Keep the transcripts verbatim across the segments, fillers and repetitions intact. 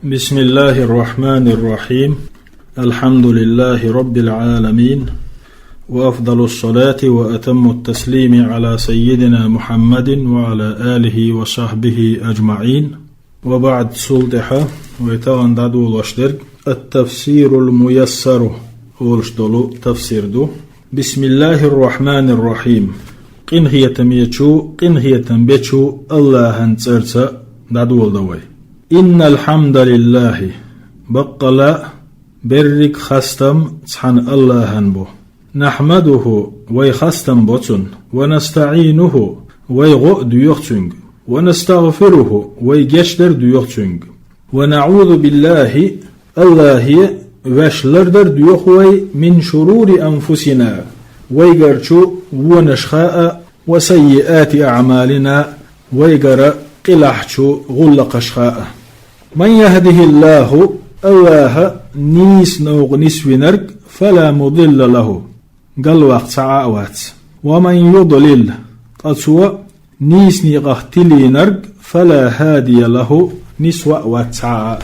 بسم الله الرحمن الرحيم. الحمد لله رب العالمين. وأفضل الصلاة وأتم التسليم على سيدنا محمد وعلى آله وصحبه أجمعين. وبعد, цул тӀехьа вай тахана дӀадолош дерг التفسير الميسر олуш долу тафсир ду. بسم الله الرحمن الرحيم. Къинхетамечу, къинхетам бечу АллахӀан цӀарца дӀадоладан вай. إن الحمد لله. Баккъала а берриг хастам цхьана АллахӀан бу. نحمده, вай хастам бо Цунна. ونستعينه, вай гӀо а доьху Цуьнга. ونستغفره, вай гечдар а доьху Цуьнга. ونعوذ بالله, АллахӀе ваьш лардар а доьху вай, من شرور أنفسنا, вайгарчу вонашха а, وسيئات أعمالنا, вайгара къилахьчу гӀуллакхашха а. من يهده الله, АллахӀа нийса новкъа нисвинарг, فلا مضل له, галваккха цхьа а вац. ومن يضلل, ткъа цо нийса некъах тилийнарг, فلا هادي له, нисван а вац цхьа а.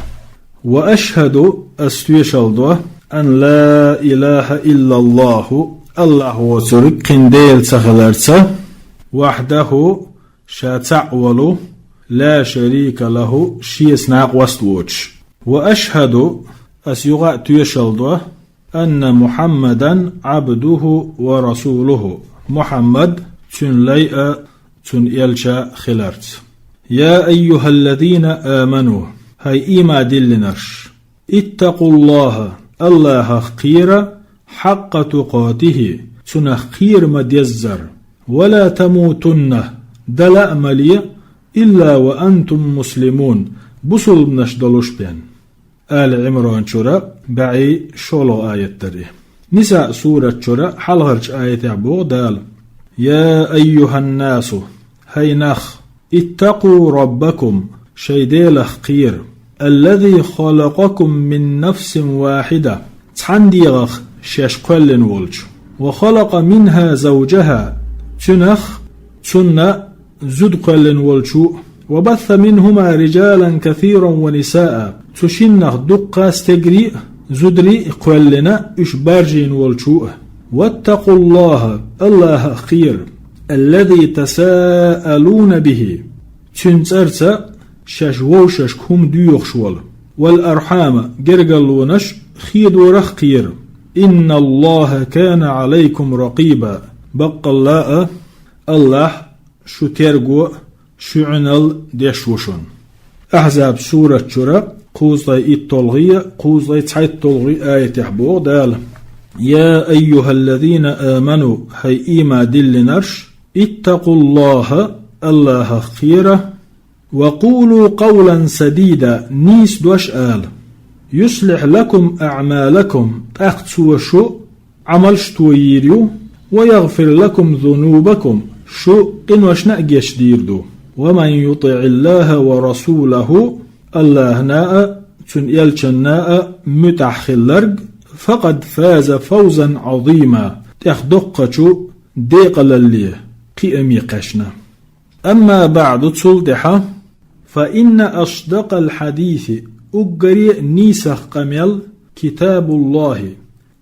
وأشهد, ас тоьшалла до, أن لا إله إلا الله, АллахӀ воцург кхин Дела ца хиларца, وحده, Ша цхьаъ волу, لا شريك له, Шеца накъост воцуш. وأشهد, ас юха а тоьшалла до, أن محمدا عبده ورسوله, Мухьаммад цуьнан лай а, цуьнан элча а хиларца. يا أيها الذين آمنوا, хӀай ийман диллинарш! اتقوا الله, АллахӀах кхера, حق تقاته, Цунах кхера ма-деззара, ولا تموتن, дала а ма ле, إلا وأنتم مسلمون, бусулбанаш долуш бен. Али Ӏимран чуьра бӀе шолгӀа аят дара и. Ниса сурат чуьра хьалхарчу аятехь боху Дала: يا أيها الناس, хӀай нах, اتقوا ربكم, шайн Делах кхера, الذي خلقكم من نفس واحدة, цхьана дегӀах шаьш кхоьллина волчу, وخلق منها زوجها, цуьнах цунна зуда кхоьллина волчу, وبث منهما رجالا كثيرا ونساء, цу шиннах дуккха стегарий а, зударий а кхоьллина уьш баржийна волчу а. واتقوا الله, АллахӀах кхера, الذي تساءلون به, цуьнан цӀарца шаьш вовшашка хӀума доьхуш волу, والأرحام, гергарлонаш хедорах кхера. إن الله كان عليكم رقيبا, баккъалла а АллахӀ шу терго а, шу Ӏуьналла деш ву шуна. Ахьзаб сурат чуьра кхузткъе итталгӀий а, кхузткъе цхьайтталгӀий а аятехь боху Дала: يا أيها الذين آمنوا, хӀай ийман диллинарш, اتقوا الله, АллахӀах кхера, وقولوا قولا سديدا, нийса дош ала. يصلح لكم أعمالكم, тӀаккха Цо шу Ӏамалш тоийр ю, ويغفر لكم ذنوبكم, шу къиношна а гечдийр ду. ومن يطع الله ورسوله, АллахӀна а, Цуьнан элчанна а муьтӀахь хилларг, فقد فاز فوزا عظيما, тӀех доккхачу декъалалле кхиаме кхаьчна. أما بعد, цул тӀаьхьа, فإن أصدق الحديث, уггаре а нийсах къамел, كتاب الله,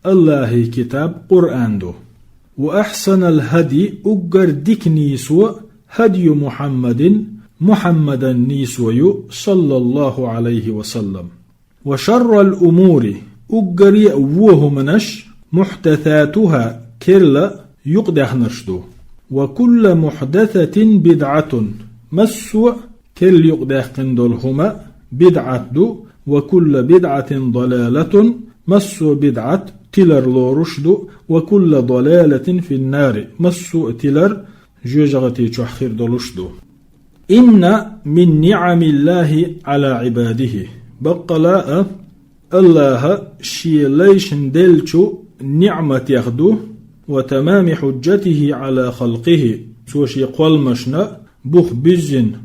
АллахӀан китаб Къуръан ду. وأحسن الهدي, уггар дика нийсо, هدي محمد, Мухьаммадан нийсо ю, صلى الله عليه وسلم. وشر الأمور, уггаре а вон хӀуманаш, محدثاتها, керла юкъадаьхнарш ду. وكل محدثة بدعة, массо а керла юкъадаьккхина долу хӀума бидӀат ду, وكل بدعة ضلالة, массо а бидӀат тилар лоруш ду, وكل ضلالة في النار, массо а тилар жоьжахати чохь хир долуш ду. إن من نعم الله على عباده, баккъала а АллахӀа Шен лайшна деллачу ниӀматех ду, وتمام حجته على خلقه, Цо Шен кхолламашна бух буьззина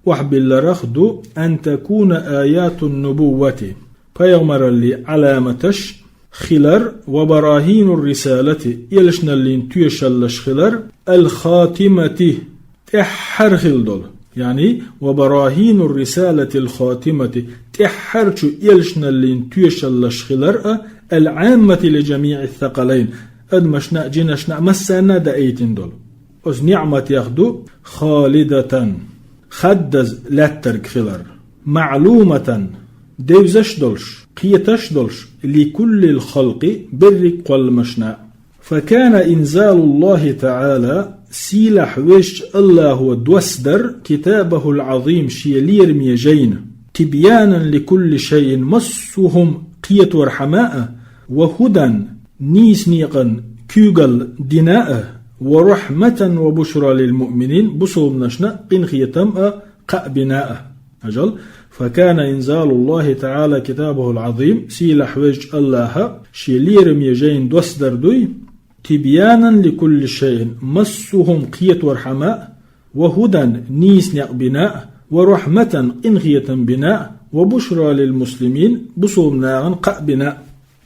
охьабилларах ду, أن تكون آيات النبوة, пайхамараллин Ӏаламаташ хилар, وبراهين الرسالة, элчаналлин тоьшаллаш хилар, الخاتمة, тӀаьххьара хилла долу, яъни, وبراهين الرسالة الخاتمة, тӀеххьарчу элчаналлин тоьшаллаш хилар а, العامة لجميع الثقلين, адамашна а, жинашна а массарна а даийтина долу. Оцу ниӀматех ду خالدة, хаддаза лаьттарг хилар, معلومة, девзаш долуш, кхеташ долуш, لكل الخلق, берриг кхолламашна а. فكان إنزال الله تعالى, сийлахь везачу АллахӀо доссадар, كتابه العظيم, шен лераме жайна, تبيانا لكل شيء, массо а хӀума кхеторхьама а, وهدى, нийса некъан куьйгалла дина а, ورحمة وبشرى للمؤمنين, бусалбанашна къинхетам а кхаъ бина а. Ажал, فكان إنزال الله تعالى كتابه العظيم, сийлахь везачу АллахӀа шен лераме жайна доссадар дуй, تبيانا لكل شيء, массо а хӀума кхеторхьама а, وهدى, нийса некъ бина а, ورحمة, къинхетам бина а, وبشرى للمسلمين, бусалба нахана кхаъ бина а.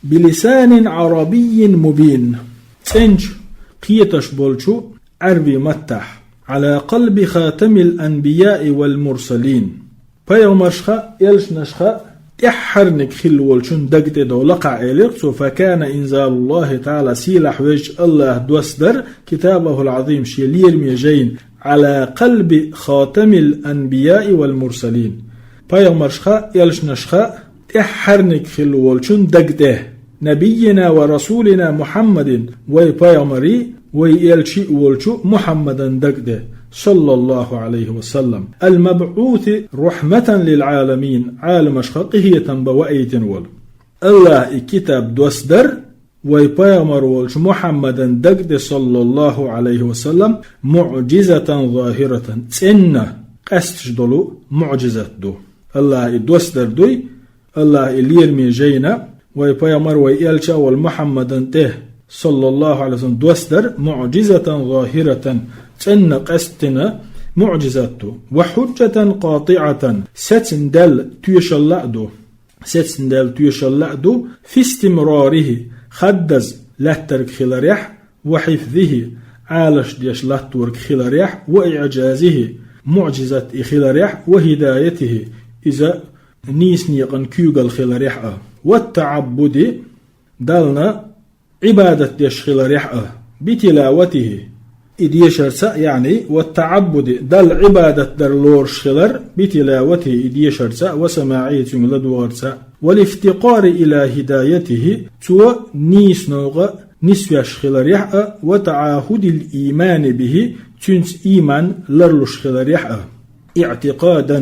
بلسان عربي مبين, цӀеначу, кхеташ болчу Ӏаьрбийн маттахь, على قلب خاتم الأنبياء والمرسلين. Пайхамаршха а, элчанашха а тӀаьххьарниг хилла волчун даг тӀе довла кхаъ, элира цо, فكان إنزال الله تعالى, сийлахь везачу АллахӀа доссадар, كتابه العظيم, шен лераме жайна, على قلب خاتم الأنبياء والمرسلين. Пайхамаршха а, элчанашха а тӀаьххьарниг хилла волчун даг тӀе, نبينا ورسولنا محمد, вай пайхамарий, вай элчий волчу Мухьаммадан даг тӀе, صلى الله عليه وسلم, المبعوث رحمة للعالمين, Ӏаламашха къинхетам бан ваийтина волу. АллахӀа и китаб доссадар вай пайхамар волчу Мухьаммадан даг тӀе, صلى الله عليه وسلم, معجزة ظاهرة, цӀенна къаьсташ долу муӀжизат ду. АллахӀа и доссадар дуй, АллахӀа и лераме жайна, вай пайхамар, вай элча а волу Мухьаммадан тӀе, صلى الله عليه وسلم, доссадар, معجزة ظاهرة, цӀенна къаьстина муӀжизат ду, وحجة قاطعة, сецна даьлла тоьшалла а ду, сецна даьлла тоьшалла а ду, في استمراره, хаддаза лаьттарг хиларехь, وحفظه, Ӏалаш деш латторг хиларехь, وإعجازه, муӀжизат и хиларехь, وهدايته, иза нийса некъан куьйгалла хиларехь а, والتعبد, Далла Ӏибадат деш хиларехь а, بتلاوته, и дешарца а, яъни, والتعبد, Далла Ӏибадат дар лоруш хилар, بتلاوته, и дешарца а, وسماعه, цуьнга ладогӀарца а, والافتقار إلى هدايته, цо нийса новкъа нисвеш хиларехь а, وتعاهد الإيمان به, цуьнца ийман ларлуш хиларехь а. اعتقادا,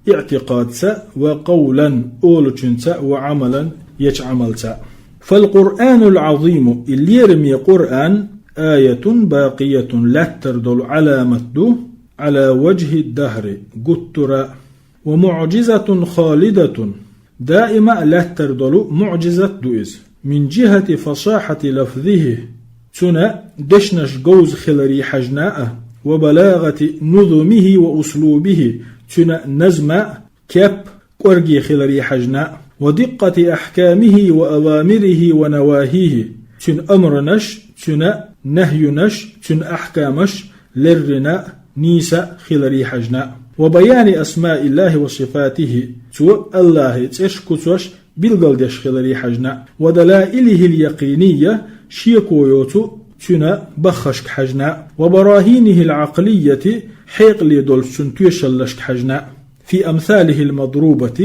иӀтикъадца а, وقولا, олучуьнца а, وعملا, ечу Ӏамалца а. فالقرآن العظيم, и лераме Къуръан, آية باقية, лаьттар долу Ӏаламат ду, على وجه الدهر, гуттара а, ومعجزة خالدة, даима а лаьттар долу муӀжизат ду иза. من جهة فصاحة لفظه, цуьнан дешнаш говза хиларе хьаьжна а, وبلاغة نظمه وأسلوبه, цуьнан назма а, кеп а кӀорге хиларе хьаьжна а, ودقة أحكامه وأوامره ونواهيه, цуьнан амранаш, цуьнан нахьюнаш, цуьнан ахькамаш леррина а, нийса а хиларе хьаьжна а. وبيان أسماء الله وصفاته, цо АллахӀан цӀераш, куцаш билгалдеш хиларе хьаьжна а, ودلائله اليقينية, шеко йоцу цуьнан баххашка хьаьжна а, وبراهينه العقلية, хьекъале долчу цуьнан тоьшаллашка хьаьжна а, في أمثاله المضروبة,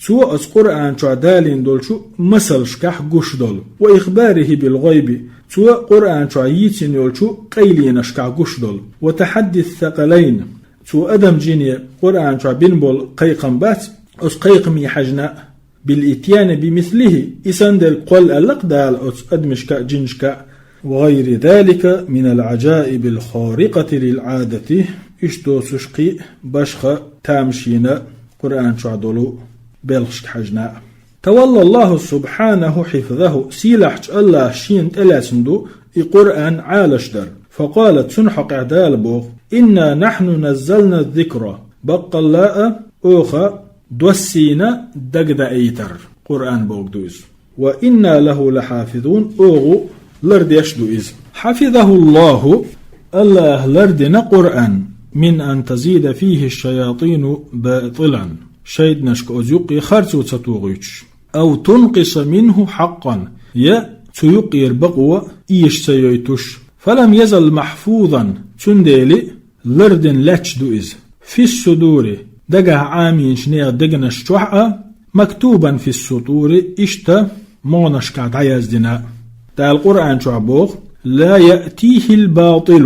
цо оцу Къуръан чохь далийна долчу масалшкахь гуш долу, وإخباره بالغيب, цо Къуръан чохь йийцина йолчу къайленашкахь гуш долу, وتحدي الثقلين, цо адам-жине Къуръан чохь бина болу кхайкхам бац, оцу кхайкхаме хьаьжна а, بالإتيان بمثله, и санна дерг кхолла аьлла-кх Дала оцу адамашка а, жинашка а, وغير ذلك من العجائب الخارقة للعادة, иштта доцуш кхин а башха тамашийна Къуръан чохь долу белхашка хьаьжна а. تولى الله سبحانه حفظه, сийлахьчу АллахӀа шена тӀелаьцна ду и Къуръан Ӏалашдар. فقال, цуьнан хьокъехь Дала боху: إنا نحن نزلنا الذكر, баккъалла а оха доссийна дагадейтар, Къуръан бохург ду иза. وإنا له لحافظون, оха лардеш ду иза. حفظه الله, АллахӀа лардина Къуръан, من أن تزيد فيه الشياطين باطلا. ШайтӀанашка оцу юккъе харцо ца тухуьйтуш. أو تنقص منه حقا. Я цу юккъера бакъо эша ца йойтуш. فلم يزل محفوظا. Цундела лардина лаьтташ ду иза. في الصدور. Дагахь Ӏамийначу нехан дегнаш чохь а, مكتوبا في السطور, иштта могӀанашкахь дӀаяздина. Дала Къуръан чохь боху: لا يأتيه الباطل.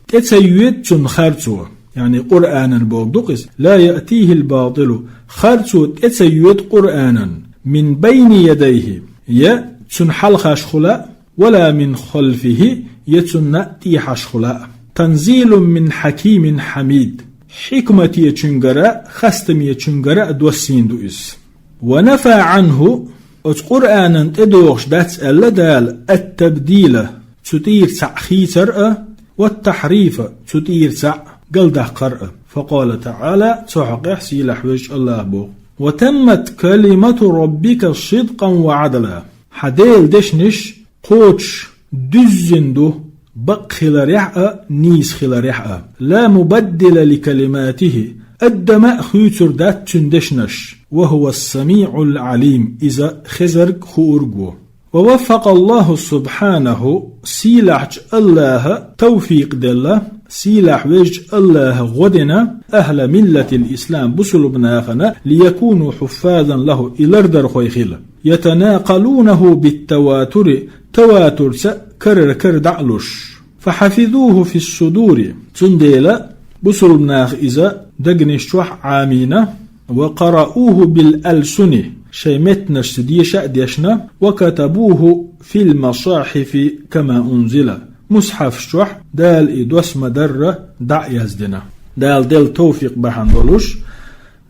ТӀе ца йоьду цунна харцо. Яъни Къуръанан боху ду-кх иза. لا يأتيه الباطل. Харцо тӀе ца йоьду Къуръанан. من بين يديه. Я цунна хьалхашхула а, ولا من خلفه, я цунна тӀехьашхула а. تنزيل من حكيم حميد. Хьикматечуьнгара, хастамечуьнгара доссийна ду иза. ونفى عنه, оцу Къуръанан тӀедогӀуш дац аьлла Дала, التبديل, цу тӀера цхьаъ хийцар а, والتحريف, цу тӀера цхьаъ галдаккхар а. فقال تعالى, цу хьокъехь сийлахь везачу АллахӀа боху: وتمت كلمة ربك صدقا وعدلا. Хьан Делан дешнаш кхочуш дуьззина ду, бакъ хиларехь а, нийса хиларехь а. لا مبدل لكلماته, адамо а хуьйцур дац цуьнан дешнаш. وهو السميع العليم, иза хезарг, хуург ву. ووفق الله سبحانه, сийлахьчу АллахӀа тавфикъ делла, сийлахь везачу АллахӀа гӀо дина, أهل ملة الإسلام, бусулба нахана, ليكونوا حفاظا له, и лардархой хила. يتناقلونه بالتواتر, таватурца карара кара дӀа а луш. فحفظوه في الصدور, цундела бусулба наха иза дегнаш чохь Ӏамийна, وقرؤوه بالألسن, шайн меттанашца деша а дешна, وكتبوه في المصاحف كما أنزل, мусхьафаш чохь Дала и доссийна дарра дӀа а яздина. Дала делла тавфикъ бахьана долуш,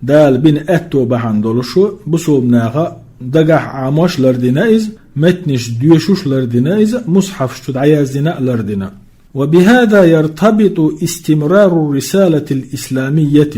Дала бина аьтто бахьана долуш, бусулба наха дагахь Ӏамош лардина иза, меттанаш доьшуш лардина иза, мусхьафаш чу дӀаяздина а лардина. وبهذا يرتبط استمرار الرسالة الإسلامية.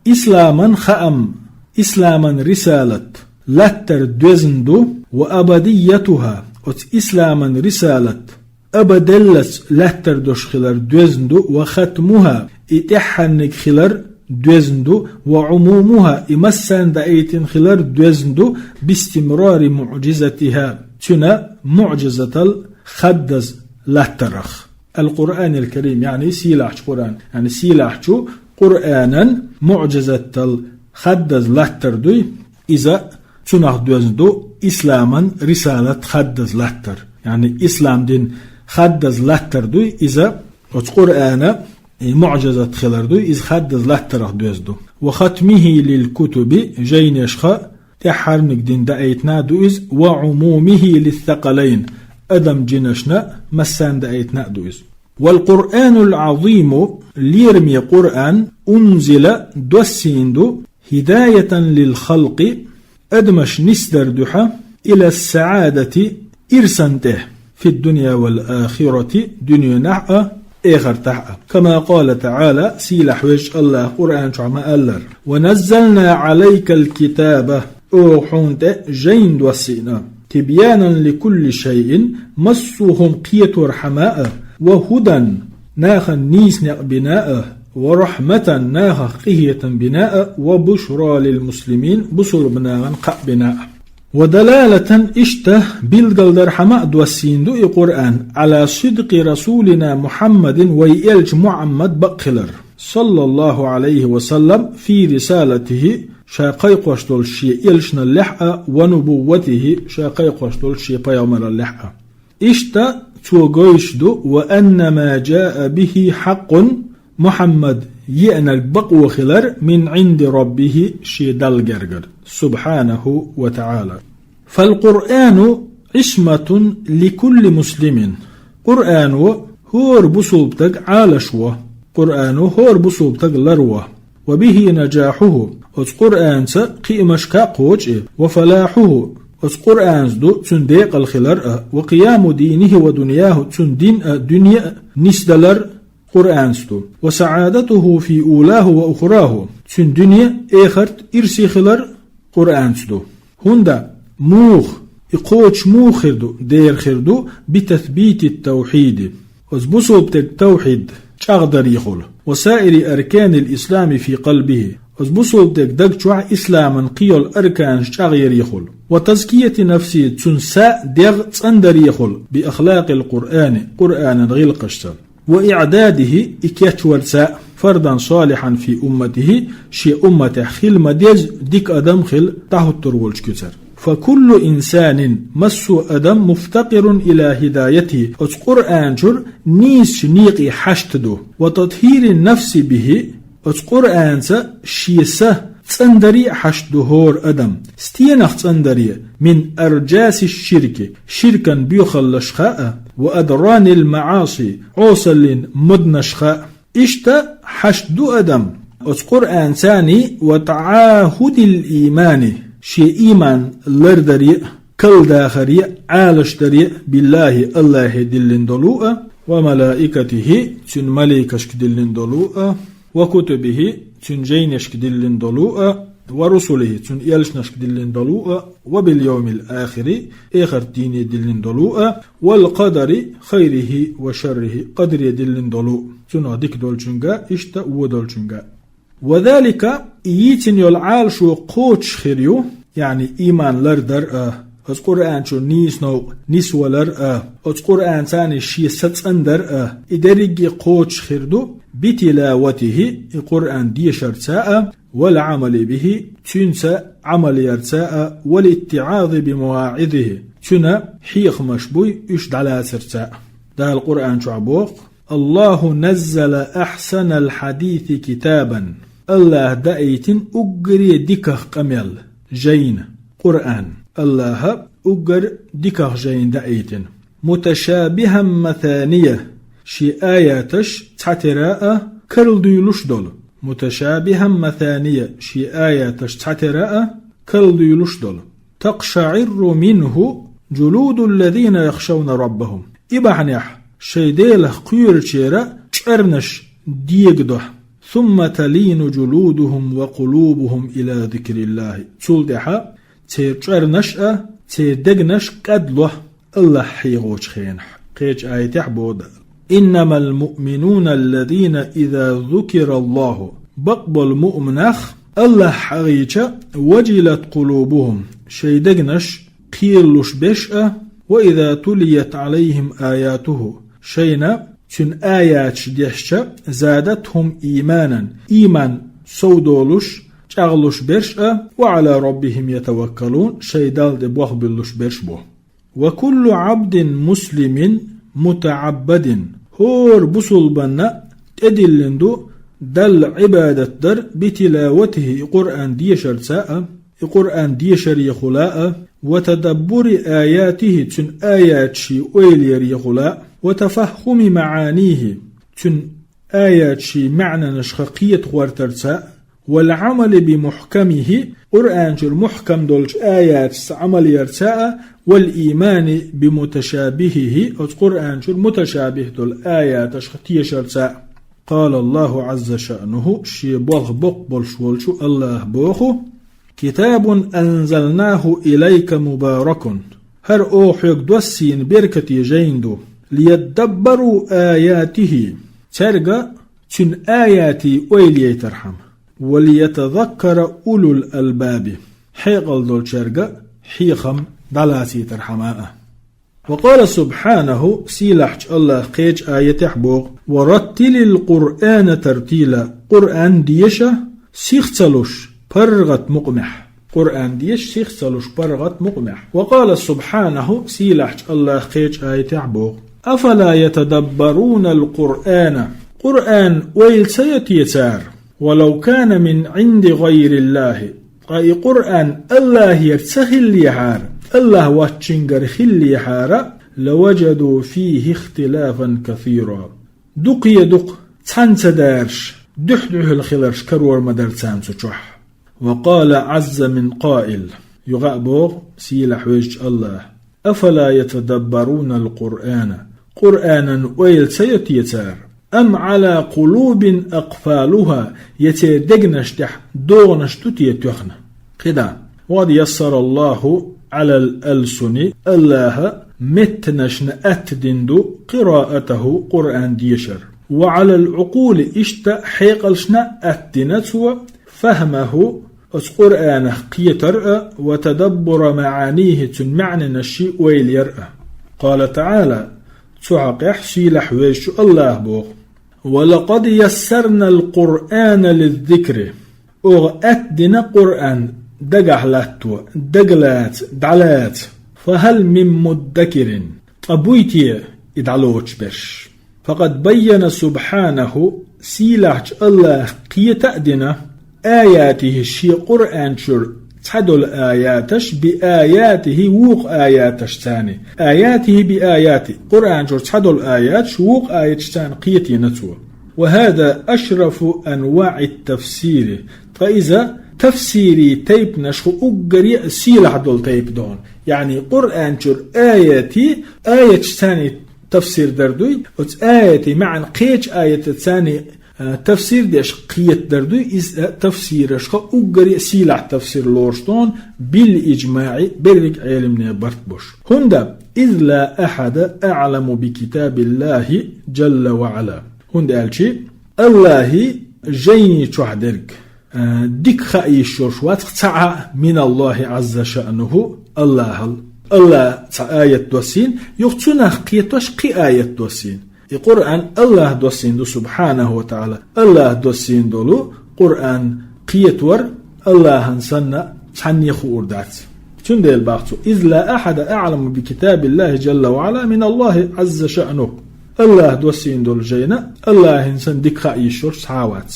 Исламан хаам, исламан рисалат латтар доьзна ду, وأبديتها, оцу исламан рисалат абадаллаца латтар долуш хилар доьзна ду, وختمها, и тӀаьххьарниг хилар доьзна ду, وعمومها, и массарна даийтина хилар доьзна ду, باستمرار معجزتها, цуьнан муӀжизатал хаддаза латтарах. القرآن الكريم, яъни сийлахьчу Къуръан, яъни сийлахьчу Къуръанан муӀжизатал хаддаза латтар дуй, иза цунах доьзна ду исламан рисалат хаддаза латтар. Яъни ислам дин хаддаза латтар дуй, иза оцу Къуръана и муӀжизат хилар дуй, иза хаддаза латтарах доьзна ду. وختمه للكتب, жайнашха тӀаьххьарниг дин даийтина а ду иза, وعمومه للثقلين, адам жинашна массарна даийтина а ду иза. والقرآن العظيم, лераме Къуръан, أنزل, доссийна ду, هداية للخلق, адамаш нисдар дуьхьа, إلى السعادة, ирсан тӀе, في الدنيا والآخرة, дуьненахь а, эхартахь а. كما قال تعالى, сийлахь везачу АллахӀа Къуръан чохь ма-аллара: ونزلنا عليك الكتاب, оха хьуна тӀе жайна доссийна, تبيانا لكل شيء, массо а хӀума кхеторхьама а, وهدى, нахана нийса некъ бина а, ورحمة, нахах къинхетам бина а, وبشرى للمسلمين, бусулба нахана кхаъ бина а. ودلالة, иштта билгалдархьама а доссийна ду и Къуръан, على صدق رسولنا محمد, вай элча Мухьаммад бакъ хилар, صلى الله عليه وسلم, في رسالته, ша кхайкхош долчу шен элчаналлехь а, ونبوته, ша кхайкхош долчу шен пайхамараллехь а. Иштта цо гойтуш ду: وأن ما جاء به حق, Мухьаммад еанарг бакъо хилар, من عند ربه, шен Далла гергара, سبحانه وتعالى. فالقرآن عصمة لكل مسلم. Къуръано хӀора бусулба стаг Ӏалаш во. Къуръано хӀора бусулба стаг ларво. وبه نجاحه, оцу Къуръанца кхиамашка кхочу и, وفلاحه, оцу Къуръанца ду цуьнан декъал хилар а, وقيام دينه ودنياه, цуьнан дин а, дуьне а нисдалар Къуръанца ду, وسعادته في أولاه وأخراه, цуьнан дуьне а, эхарт а ирсе хилар Къуръанца ду. ХӀунда? Муха? И кхочуш муха хир ду? Дера хир ду, بتثبيت التوحيد, оцу бусулба стеган тавхьид чӀагӀдарехула. وسائر أركان الإسلام في قلبه, оцу бусулба деган даг чохь исламан кхин йолу арканаш чӀагӀъярехула, وتزكية نفسه, цуьнан са, дегӀ цӀандарехула, بأخلاق القرآن, Къуръанан гӀиллакхашца, وإعداده, и кечварца, فردا صالحا في أمته, шен умматехь хила ма-дезза дика адам хила дӀахӀуттур волчу куьцара. فكل إنسان, массо а адам, مفتقر إلى هدايته, оцу Къуръан чуьра нийсачу некъе хьашт ду, وتطهير النفس به, оцу Къуръанца шен са цӀандаре а хьашт ду хӀора адам. Стенах цӀандаре? من أرجاس الشرك, ширкан боьхаллашха а, وأدران المعاصي, Ӏесаллин маданашха а. Иштта хьашт ду адам оцу Къуръанцаний, وتعاهد الإيمان, шен ийман лардаре а, калдахаре а, Ӏалашдаре а, بالله, Аллахье диллина долу а, وملائكته, цуьнан маликашка диллина долу а, وكتبه, цуьнан жайнашка диллина долу а, ورسله, цуьнан элчанашка диллина долу а, وباليوم الآخر, эхарт дийне диллина долу а, والقدر خيره وشره, къадаре диллина долу, цунах дика долчуьнга, иштта вон долчуьнга. وذلك, и йийцина йолу Ӏалашо кхочуш хир ю, яъни ийман лардар а, оцу Къуръан чуьра нийса новкъа нисвалар а, оцу Къуръанцаний шен са цӀандар а, и дерриге а кхочуш хир ду, بتلاوته, и Къуръан дешарца а, والعمل به, цуьнца Ӏамал ярца а, والاتعاظ بمواعظه, цуьнан хьехамаш буй уьш дӀалацарца а. Дала Къуръан чохь боху: الله نزل أحسن الحديث كتابا. Аллахьа даийтина уггаре диках къамел, жайна, Къуръан. Аллахьа уггар диках жайна даийтина. متشابها مثاني, шен аяташ цхьатера а, карладуьйлуш долу. متشابها مثاني, шен аяташ цхьатера а, карладуьйлуш долу. تقشعر منه جلود الذين يخشون ربهم. И бахьанехь шайн Делах кхоьручеран чӀарнаш дегадо. ثم تلين جلودهم وقلوبهم إلى ذكر الله. Цул тӀаьхьа церан чӀарнаш а, церан дегнаш а кӀадло Аллахь хьехочу хенахь. Кхечу аятехь боху Дала: إنما المؤمنون الذين إذا ذكر الله. Бакъболу муъминех, Аллахь хьахийча, وجلت قلوبهم, шайн дегнаш кхералуш берш а, وإذا تليت عليهم آياته, шайна цуьнан аяташ дешча, زادتهم إيمانا, ийман совдолуш, чӀагӀлуш берш а, وعلى ربهم يتوكلون, шайн Далла тӀе болх буьллуш берш бу. وكل عبد مسلم متعبد. ХӀора бусулбанна тӀедиллина ду Далла Ӏибадат дар, بتلاوته, и Къуръан дешарца а, и Къуръан дешарехула а, وتدبر آياته, цуьнан аяташна ойла ярехула а, وتفهم معانيه, цуьнан аяташна маьӀнанашха кхета гӀортарца а, والعمل بمحكمه, Къуръан чуьра мухькам долчу аяташца Ӏамал ярца а, والإيمان بمتشابهه, оцу Къуръан чуьра муташабихь долу аяташха тешарца а. قال الله عز شأنه, шен болх боккха болуш волчу Аллахьа боху: كتاب أنزلناه إليك مبارك. ХӀара оха хьоьга доссийна беркате жайна ду. ليدبروا آياته. Цаьрга цуьнан аятийн ойла яйтархьама. وليتذكر أولو الألباب. Хьекъал долчаьрга хьехам дӀалацийтархьама а. وقال سبحانه, сийлахьчу Аллахьа кхечу аятехь боху: ورتل القرآن ترتيلا. Къуръан деша сих ца луш, паргӀат мукъамехь. Къуръан деша сих ца луш, паргӀат мукъамехь. وقال سبحانه, сийлахьчу Аллахьа кхечу аятехь боху: أفلا يتدبرون القرآن. Къуръан ойла ца йо те цара? ولو كان من عند غير الله. Ткъа и Къуръан Аллахьера ца хиллехьара, Аллахь воцчуьнгара хиллехьара, لوجدوا فيه اختلافا كثيرا. Дукхе дукха, цхьаьна ца дараш, дуьхь-дуьхьал хиларш карор ма дара царна цу чохь. وقال عز من قائل, юха а боху сийлахь везачу Аллахьа: أفلا يتدبرون القرآن. Къуръанан ойла ца йо те цара? أم على قلوب أقفالها, я церан дегнаш тӀехь догӀанаш ду те тоьхна? КхидӀа: وقد يسر الله على الألسن, Аллахьа меттанашна атта дина ду, قراءته, Къуръан дешар. وعلى العقول, иштта хьекъалшна а атта дина цо, فهمه, оцу Къуръанах кхетар а, وتدبر معانيه, цуьнан маьӀнанаш а ойла яр а. قال تعالى, цу хьокъехь сийлахь везачу АллахӀа боху: ولقد يسرنا القرآن للذكر. Оха атта дина Къуръан дагахь латто, дагалаца, дӀалаца. فهل من مدكر. Ткъа буй те и дӀалоцуш берш? فقد بين سبحانه, сийлахьчу АллахӀа кхета а дина, آياته, шен Къуръан чуьра цхьадолу аяташ, بآياته, вукху аяташца. آياته بآياته, Къуръан чуьра цхьадолу аяташ, вукху аяташца кхетийна цо. وهذا أشرف أنواع التفسير. Ткъа иза тафсирийн тайпанашха уггаре а сийлахь долу тайпа ду хьуна. Яъни Къуръан чуьра аятийн, аяташца тафсир дар дуй, оцу аятийн маьӀна кхечу аяташца, а, тафсир деш кхетадар дуй, иза тафсирашха уггаре а сийлахь тафсир лоруш ду хьуна, بالإجماع, берриг Ӏеламнехан барт беш. ХӀунда, إذ لا أحد أعلم بكتاب الله جل وعلا. ХӀунда аьлча, АллахӀан жайни чохь дерг, а, дика хаа йиш йолуш вац цхьа а من الله عز شأنه, АллахӀал. АллахӀа цхьа аят доссийна, юха цунах кхетош кхин аят доссийна. И Къуръан АллахӀа доссийна ду, سبحانه وتعالى. АллахӀа доссийна долу Къуръан кхетор АллахӀан санна цхьанне хуур дац. Цундела боху цо: إذ لا أحد أعلم بكتاب الله جل وعلا من الله عز شأنه. АллахӀа доссийна долу жайна АллахӀан санна дика хаа йиш йолуш цхьа а вац.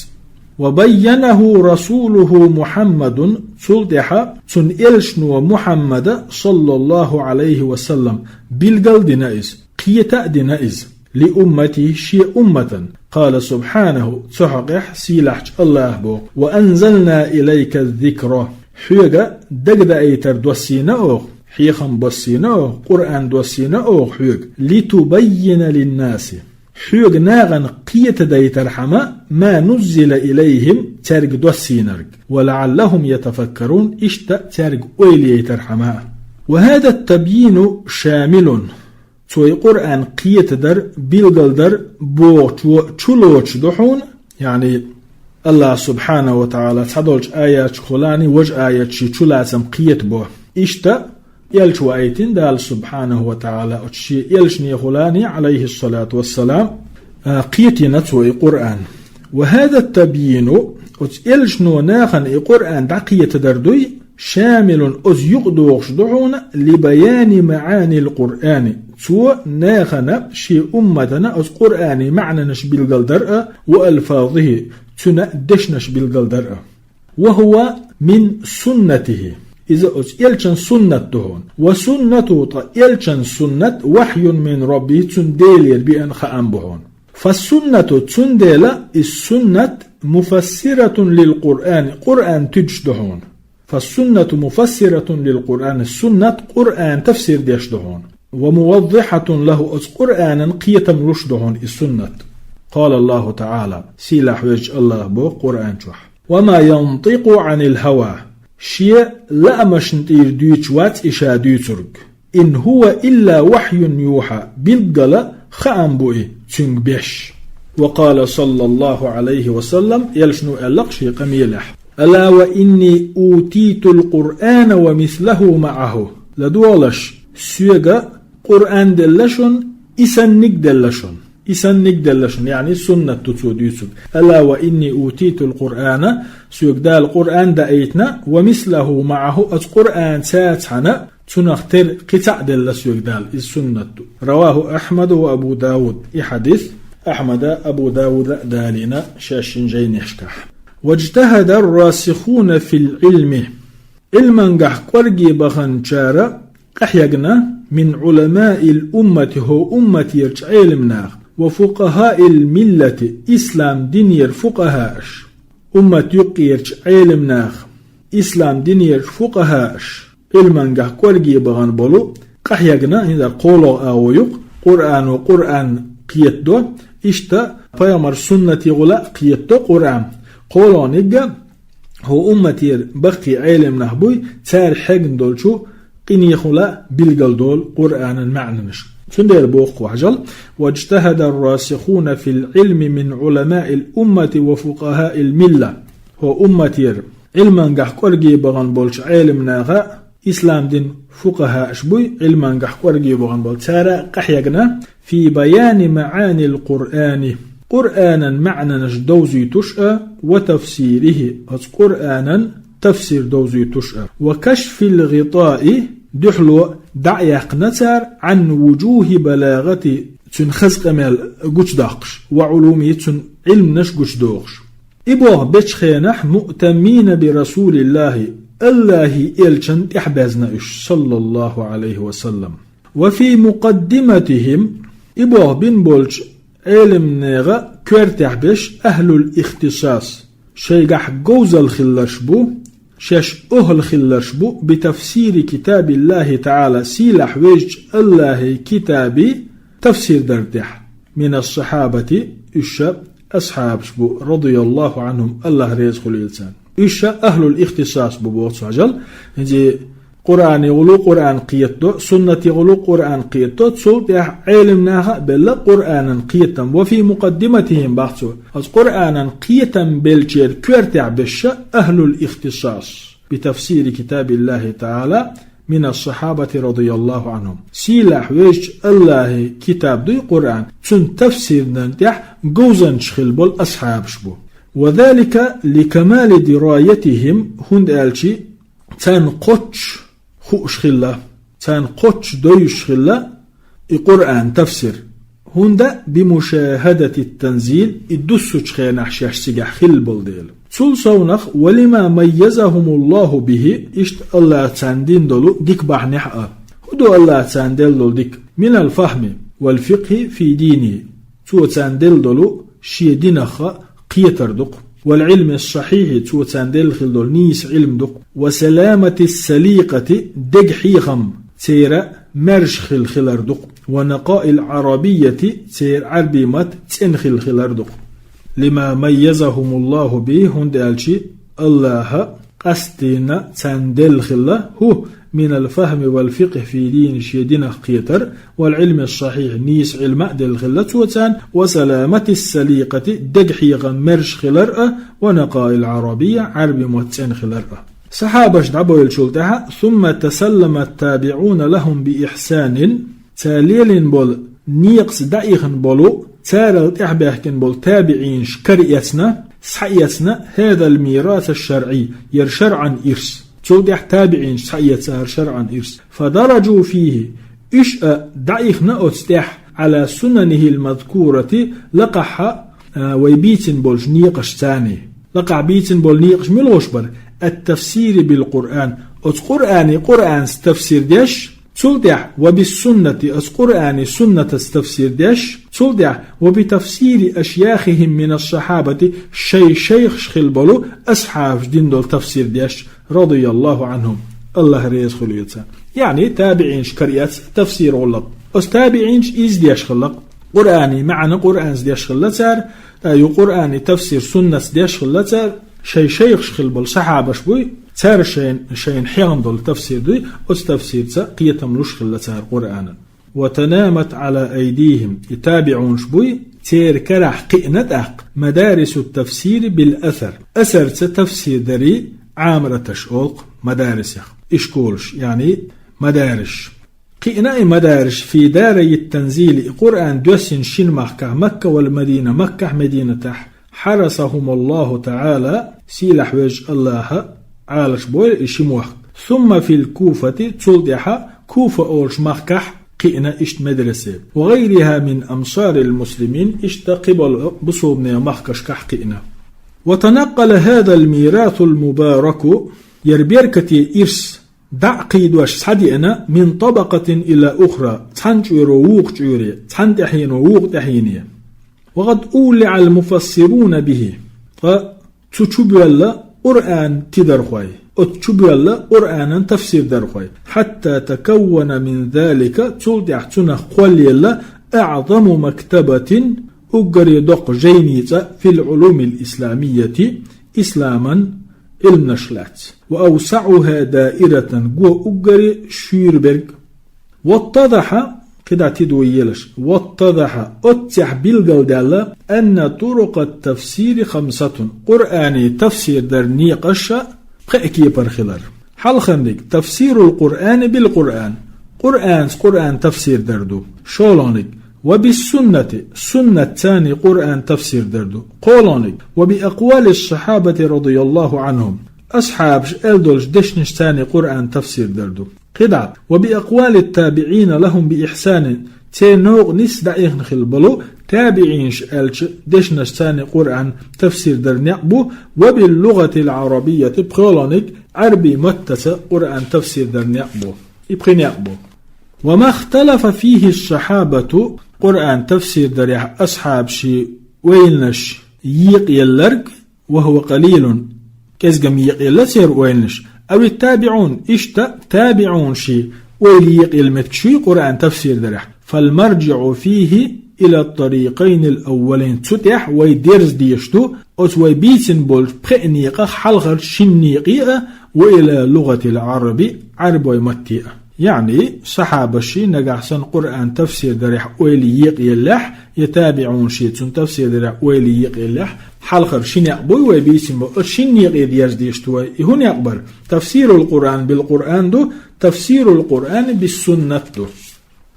وبينه رسوله محمد, цул тӀаьхьа цуьнан элчано Мухьаммада, صلى الله عليه وسلم, билгал а дина иза, кхета а дина иза, لأمته, шен умматана. قال سبحانه, цу хьокъехь сийлахьчу АллахӀа боху: وأنزلنا إليك الذكر. Хьоьга дагадаийтар доссийна оха, хьехам боссийна оха, Къуръан доссийна оха хьоьга, لتبين للناس, хьоьга нахана кхетадайтархьама, ما نزل إليهم, цаьрга доссийнарг, ولعلهم يتفكرون, иштта цаьрга ойла яйтархьама. وهذا التبيين شامل. Цо и Къуръан кхетадар, билгалдар бохучо чулоцуш ду хьуна, яъни АллахӀа, سبحانه وتعالى, цхьадолчу аяташкахула важа аяташ чулацам кхетабо. Иштта элча ваийтина Дала, سبحانه وتعالى, оцу шен элчанехула, عليه الصلاة والسلام, а, кхетийна цо и Къуръан. وهذا التبيين, оцу элчано нахана и Къуръан дӀакхетадар дуй, شامل, оцу юкъадохуш ду хьуна, لبيان معاني القرآن, цо нахана, шен умматана оцу Къуръанан маьӀнанаш билгалдар а, وألفاظه, цуьнан дешнаш билгалдар а. وهو من سنته, иза оцу элчан суннат ду хьуна. وسنته, ткъа элчан суннат, وحي من ربه, цуьнан Делера беана хаам бу хьуна. فالسنة, цундела и суннат, مفسرة للقرآن, Къуръан туьдуш ду хьуна. فالسنة مفسرة للقرآن, суннат Къуръан тафсир деш ду хьуна. وموضحة له, оцу Къуръанан кхетам луш ду хьуна и суннат. قال الله تعالى, сийлахь везачу АллахӀа боху Къуръан чохь: وما ينطق عن الهوى, шен лаамашна тӀера дуьйцуш вац и ша дуьйцург. إن هو إلا وحي يوحى, билггала хаам бу и цуьнга беш. وقال صلى الله عليه وسلم, элчано аьлла-кх шен къамелехь: ألا وإني أوتيت القرآن ومثله معه. ЛадогӀалаш, соьга Къуръан делла шуна, и санниг делла шуна. И санниг делла шуна, яъни суннат ду цо дуьйцург. ألا وإني أوتيت القرآن, соьга Дала Къуръан даийтина, ومثله معه, оцу Къуръанца цхьаьна, цунах тера кхин цхьаъ делла соьга Дала, иза суннат ду. رواه أحمد وأبو داود. И хьадис Ахьмада, Абу Дауда а далийна шаьшшинчу жайнашкахь. واجتهد الراسخون في العلم. Ӏилмангахь кӀорге баханчара къахьегна, من علماء الأمة, хӀокху умматера Ӏеламнах, وفقهاء الملة, ислам динера фукъахӀааш. Уммат юккъерчу Ӏеламнах, ислам динера фукъахӀааш, Ӏилмангахь кӀорге бахана болу, къахьегна, хӀинца кхоалгӀа агӀо ю-кх, Къуръано Къуръан кхетадо, иштта пайхамар суннатехула а кхетадо Къуръан. КхоалгӀаниг а хӀокху умматера баккхий Ӏеламнах буй, цара хьегна долчу къинехула билгалдолу Къуръанан маьӀнанаш. Цундела боху хьажал: «واجتهد الراسخون في العلم من علماء الأمة وفقهاء الملة». ХӀо умматера Ӏилмангахь кӀорге бахана болчу Ӏелам наха, ислам дин фукъахааш буй, Ӏилмангахь кӀорге бахана болу, цара къахьегна: «في بيان معاني القرآن». Къуръанан маьӀнанаш довзуьйтуш а, «وتفسيره», оцу Къуръанан тафсир довзуьйтуш а, «وكشف الغطاء», дуьхьало дӀа а яьккхина цара, «عن وجوه بلاغته», цуьнан хаза къамел гучудоккхуш, «وعلومه», цуьнан Ӏилманаш гучудохуш. И боху бечу хенахь, «مؤتمين برسول الله», Аллахьан элчанна тӀаьхьабаьзна уьш, саллаллаху Ӏалайхи ва саллам. «وفي مقدمتهم», и боху бина болчу Ӏелам нехан коьртехь беш, «أهل الاختصاص», шайгахь говзалла хилларш бу, шаьш охӀла хилларш бу, «بتفسير كتاب الله تعالى», сийлахь везачу Аллахьан китаби тафсир дар тӀехь, «من الصحابة», уьш ша асхьабаш бу, «رضي الله عنهم», Аллахь реза хуьлийла царна. Уьш ша «أهل الاختصاص» бу боху цу хьажал, хӀинца Къуръане гӀулу Къуръан кхетадо, суннате гӀулу Къуръан кхетадо, цул тӀаьхьа Ӏелам наха а белла Къуръанан кхетам. «وفي مقدمتهم», бах цо. Оцу Къуръанан кхетам беллачеран коьртехь беш ша «أهل الاختصاص بتفسير كتاب الله تعالى من الصحابة رضي الله عنهم». Сийлахь везачу Аллахьан китаб дуй Къуръан, цуьнан тафсирнан тӀехь говзанчаш хилла болу асхьабаш бу. «وذلك لكمال درايتهم», хӀунда аьлча царна кхоччуш хууш хилла, царна кхоччуш довзуш хилла и Къуръан тафсир. ХӀунда? «بمشاهدة التنزيل», и дуссучу хенахь шаьш цигахь хилла болу дела. Цул совнах, «ولما ميزهم الله به», иштта Аллахь царна дина долу дика бахьанехь а. ХӀун ду Аллахь царна делла долу дика? «من الفهم والفقه في دينه». Цо царна делла долу шен динах кхетар ду-кх. «والعلم الصحيح», цо царна делла хилла долу нийса Ӏилма ду-кх. «وسلامة السليقة», дега хьехам церан маьрша хилла хилар ду-кх. «ونقاء العربية», церан Ӏаьрби мат цӀена хилла хилар ду-кх. «لما ميزهم الله به», хӀунда аьлча Аллахьа къастийна царна делла хилла хӀу, «من الفهم والفقه في دينه», шен динах кхетар, «والعلم الصحيح», нийса Ӏилма а делла хилла цо царна, «وسلامة السليقة», дега хьехам маьрша хилар а, «ونقاء العربية», Ӏаьрби мат цӀена хилар а. Сахьабаш дӀабевллачул тӀаьхьа, «ثم تسلم التابعون لهم بإحسان», цара лелийна болу, некъаца дӀаихна болу, царал тӀаьхьабаьхкина болу табиӀинаш караэцна, схьаэцна, «هذا الميراث الشرعي», яра шарӀан ирс. Цул тӀаьхьа табиӀинаш схьаэцна яра шарӀан ирс. «فدرجوا فيه», уьш а дӀаихна оцу тӀехь, «على السنن المذكورة», лакхахь а, вай бийцина болчу некъаш царний. Лакхахь бийцина болу некъаш муьлш бара? «التفسير بالقرآن», оцу Къуръане Къуръанца тафсир деш, цул тӀаьхьа «وبالسنة», оцу Къуръане суннатаца тафсир деш, цул тӀаьхьа «وبتفسير أشياخهم من الصحابة», шайн шайхаш хилла болу асхьабаш дина долу тафсир деш, «رضي الله عنهم», Аллахь реза хуьлийла царна. Яъни табиӀинаш караэцна тафсир гӀуллакх. Оцу табиӀинаш иза деш хилла-кх. Къуръане маьӀна Къуръанца деш хилла цара, тӀаккха ю Къуръане тафсир суннатца деш хилла цара, шайн шайхаш хилла болу сахьабаш буй, цара шайн, шайна хьехна долу тафсир дуй, оцу тафсирца кхетам луш хилла цара Къуръанан. «وتنامت على أيديهم», и табиӀунаш буй, церан карахь кхиъна тӀаккха, «مدارس التفسير بالأثر», асарца тафсир даран Ӏамараташ олу-кх мадарисех, ишколаш, яъни мадариш. Кхиъна и мадариш «في داري التنزيل», и Къуръан доьссина шина махкахь, Макка вал Мадина, Маккахь, Мадинатахь, «حرسهم الله تعالى», сийлахь везачу Аллахьа Ӏалаш бойла и ши мохк. «ثم في الكوفة», цул тӀаьхьа Куфа олуш махкахь кхиъна иштта медресе. «وغيرها من أمصار المسلمين», иштта кхиболу бусулбанийн махкашкахь кхиъна. «وتنقل هذا الميراث المبارك», яра беркате ирс дӀа а кхийдош схьадеана, «من طبقة إلى أخرى», цхьана чкъоро вукху чкъоре, цхьана тӀаьхьено вукху тӀаьхьене. «وقد أولع المفسرون به», ткъа цу чу боьлла Къуръан тидархой, оцу чу боьлла Къуръанан тафсир дархой. «حتى تكون من ذلك», цул тӀаьхьа цунах кхоллаелла, «أعظم مكتبة», уггаре доккха жайни цӀа, «في العلوم الإسلامية», исламан Ӏилманаш лаьцна. «وأوسعها دائرة», го уггаре шуьйра берг. «واتضح», кхидӀа тидо елаш. واتضح, оццехь билгалдаьлла, أن طرق التفسير خمسة, Къуръане тафсир дар некъаш пхеа кепара хилар. Хьалхарниг, تفسير القرآن بالقرآن, Къуръанца Къуръан тафсир дар ду. ШолгӀаниг, وبالسنة, суннатца Къуръан тафсир дар ду. КхоалгӀаниг, وبأقوال الصحابة رضي الله عنهم, асхьабаш аьлла долчу дешнашца Къуръан тафсир дар ду. КхидӀа, وبأقوال التابعين لهم بإحسان, церан новкъа нисса дӀаихна хилла болу, табиӀинаш аьллачу дешнашца Къуръан тафсир дар некъ бу, وباللغة العربية, пхоьалгӀаниг, Ӏарбий маттаца Къуръан тафсир дар некъ бу. И пхи некъ бу. وما اختلف فيه الصحابة, Къуръан тафсир дарехь асхьабаши ойланаш екъаелларг, وهو قليل, кӀезга-м екъаелла церан ойланаш, أو التابعون, иштта табиӀунаши ойла екъаелла меттигаш юй Къуръан тафсир дарехь. فالمرجع فيه إلى الطريقين الأولين, цу тӀехь вай дерза дезаш ду, оцу вай бийцина болчу пхеа некъах хьалхарчу шина некъе а, وإلى لغة العرب, Ӏарбойн матте а. Яъни, сахьабаши нагахь санна Къуръан тафсир дарехь ойла екъаеллехь, я табиӀунаши цунна тафсир дарехь ойла екъаеллехь, хьалхара ши некъ буй вай бийцина бо, оцу шина некъе дерза дезаш ду вай. И хӀун некъ бара? تفسير القرآن بالقرآن ду, تفسير القرآن بالسنة ду.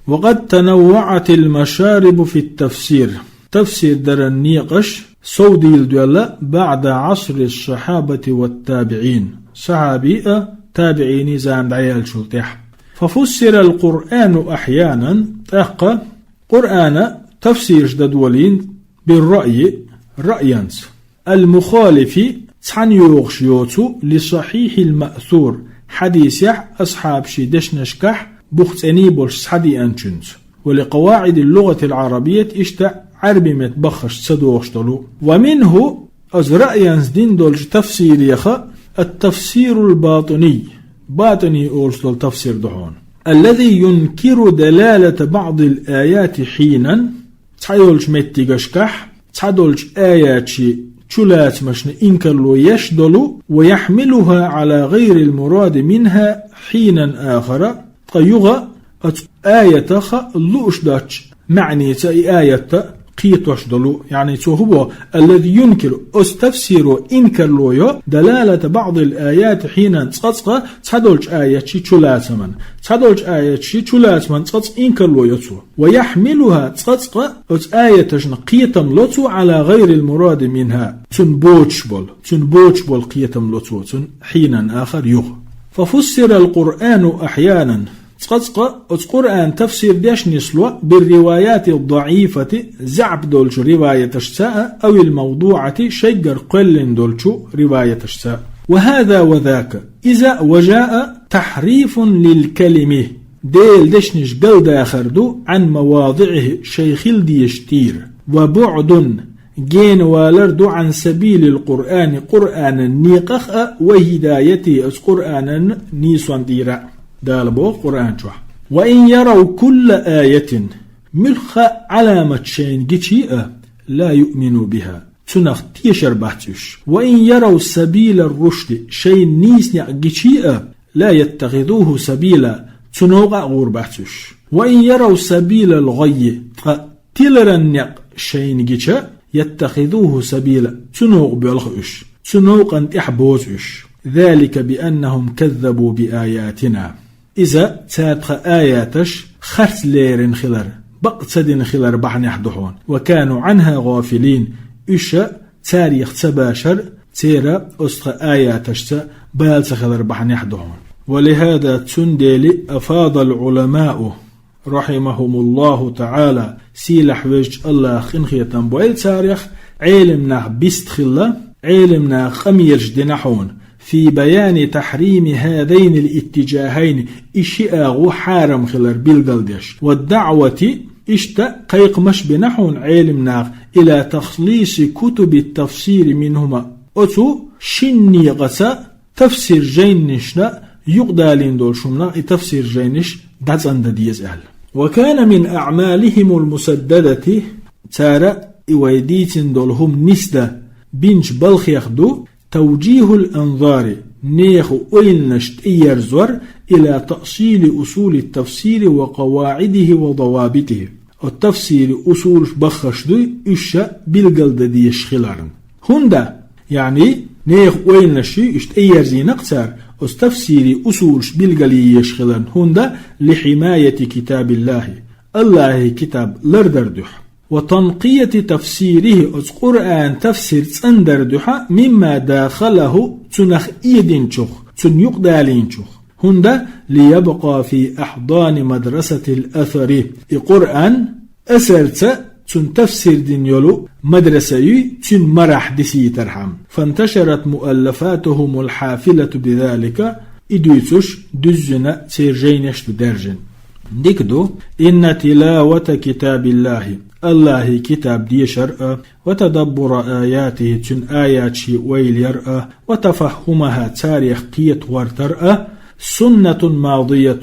وقد تنوعت المشارب في التفسير. Тафсир даран некъаш сов дийла доьлла بعد عصر الصحابة والتابعين. Сахьабий а, табиӀиний зама дӀаяьллачул тӀаьхьа. ففسر القرآن أحيانا, тӀаккха Къуръана тафсираш дан долийна بالرأي, раъянца. المخالف, цхьаьна йогӀуш йоцу, للصحيح المأثور, хьадисехь, асхьабаши дешнашкахь бух цӀена болуш схьадеанчуьнца. ولقواعد اللغة العربية, иштта Ӏарбий меттан баххашца ца догӀуш долу. ومنه, оцу раъянца дина долчу тафсирех, التفسير الباطني, батӀини олуш долу тафсир ду хьуна. الذي ينكر دلالة بعض الآيات حينا, цхьайолчу меттигашкахь, цхьадолчу аяташи чулацамашна инкарло еш долу, ويحملها على غير المراد منها حينا آخر, ткъа юха оцу аятах лууш доцчу маьӀница и аят кхетош долу, яъни цо хӀун боху, الذي ينكر, оцу тафсиро инкарло йо, دلالة بعض الآيات حينا, цкъацкъа цхьадолчу аяташи чулацаман, цхьадолчу аяташи чулацаман цкъацкъа инкарло йо цо. ويحملها, цкъацкъа оцу аяташна кхетам ло цо, على غير المراد منها, цунна боцуш болу, цунна боцуш болу кхетам ло цо, цунна حينا آخر юха. ففسر القرآن أحيانا, цкъацкъа оцу Къуръан тафсир деш нисло بالروايات الضعيفة, заьӀап долчу риваяташца а, أو الموضوعة, шайггара кхоьллина долчу риваяташца. وهذا وذاك, иза а, وجاء تحريف للكلم, Делан дешнаш галдахар ду, عن مواضعه, шайн хила дезачу тӀера. وبعد, генавалар ду, عن سبيل القرآن, Къуръанан некъах а, وهدايته, оцу Къуръанан нийсонан тӀера а. Дала боху Къуръан чохь: وإن يروا كل آية, муьлхха а Ӏаламат шайна гича а, لا يؤمنوا بها, цунах тешар бац уьш. وإن يروا سبيل الرشد, шайна нийса некъ гича а, لا يتخذوه سبيلا, цу новкъа а гӀур бац уьш. وإن يروا سبيل الغي, ткъа тиларан некъ шайна гича, يتخذوه سبيلا, цу новкъа боьлху уьш, цу новкъан тӀехь бозу уьш. ذلك بأنهم كذبوا بآياتنا. Иза цара тхан аяташ харц лерина хилар, бакъ ца дина хилар бахьанехь ду хьуна. وكانوا عنها غافلين. Уьш а царех ца башар, церан оцу тхан аяташца бала ца хилар бахьанехь ду хьуна. ولهذا, цундела, أفاض العلماء رحمهم الله تعالى, сийлахь везачу АллахӀа къинхетам бойла царех, Ӏелам нах бист хилла, Ӏелам наха къамелаш дина хьуна, في بيان تحريم هذين الاتجاهين, и ши агӀо хьарам хилар билгалдеш, والدعوة, иштта кхайкхамаш бина хьуна Ӏелам наха, إلى تخليص كتب التفسير منهما, оцу шина некъаца тафсир жайнашна юкъадалийна долуш хӀуманах и тафсир жайнаш дӀацӀандан деза аьлла. وكان من أعمالهم المسددة, цара и вай дийцина долу хӀума нисдан бинчу балхех ду, توجيه الأنظار, нехан ойланаш тӀеерзор, إلى تأصيل أصول التفسير وقواعده وضوابطه. Оцу тафсиран усулаш баххаш дуй, уьш ша билгалдан дезаш хиларна. ХӀунда? Яъни, нехан ойланаш юй, уьш тӀеерзийна-кх цара, оцу тафсиран усулаш билгалъеш хиларна. ХӀунда? لحماية كتاب الله. АллахӀан китаб лардар дуьхьа. وتنقية تفسيره, оцу Къуръанан тафсир цӀандар дуьхьа, مما داخله, цунах эдинчух, цунна юкъадалийнчух. ХӀунда? ليبقى في أحضان مدرسة الأثر. И Къуръан асарца цунна тафсир дина йолу мадраса юй, цуьнан марахь дисийтархьама. فانتشرت مؤلفاتهم الحافلة بذلك, и дуьйцуш дуьззина церан жайнаш ду даьржина. Дика ду: إن تلاوة كتاب الله, АллахӀан китаб дешар а, وتدبر آياته, цуьнан аяташна ойла яр а, وتفهمها, царех кхета гӀортар а, سنة ماضية,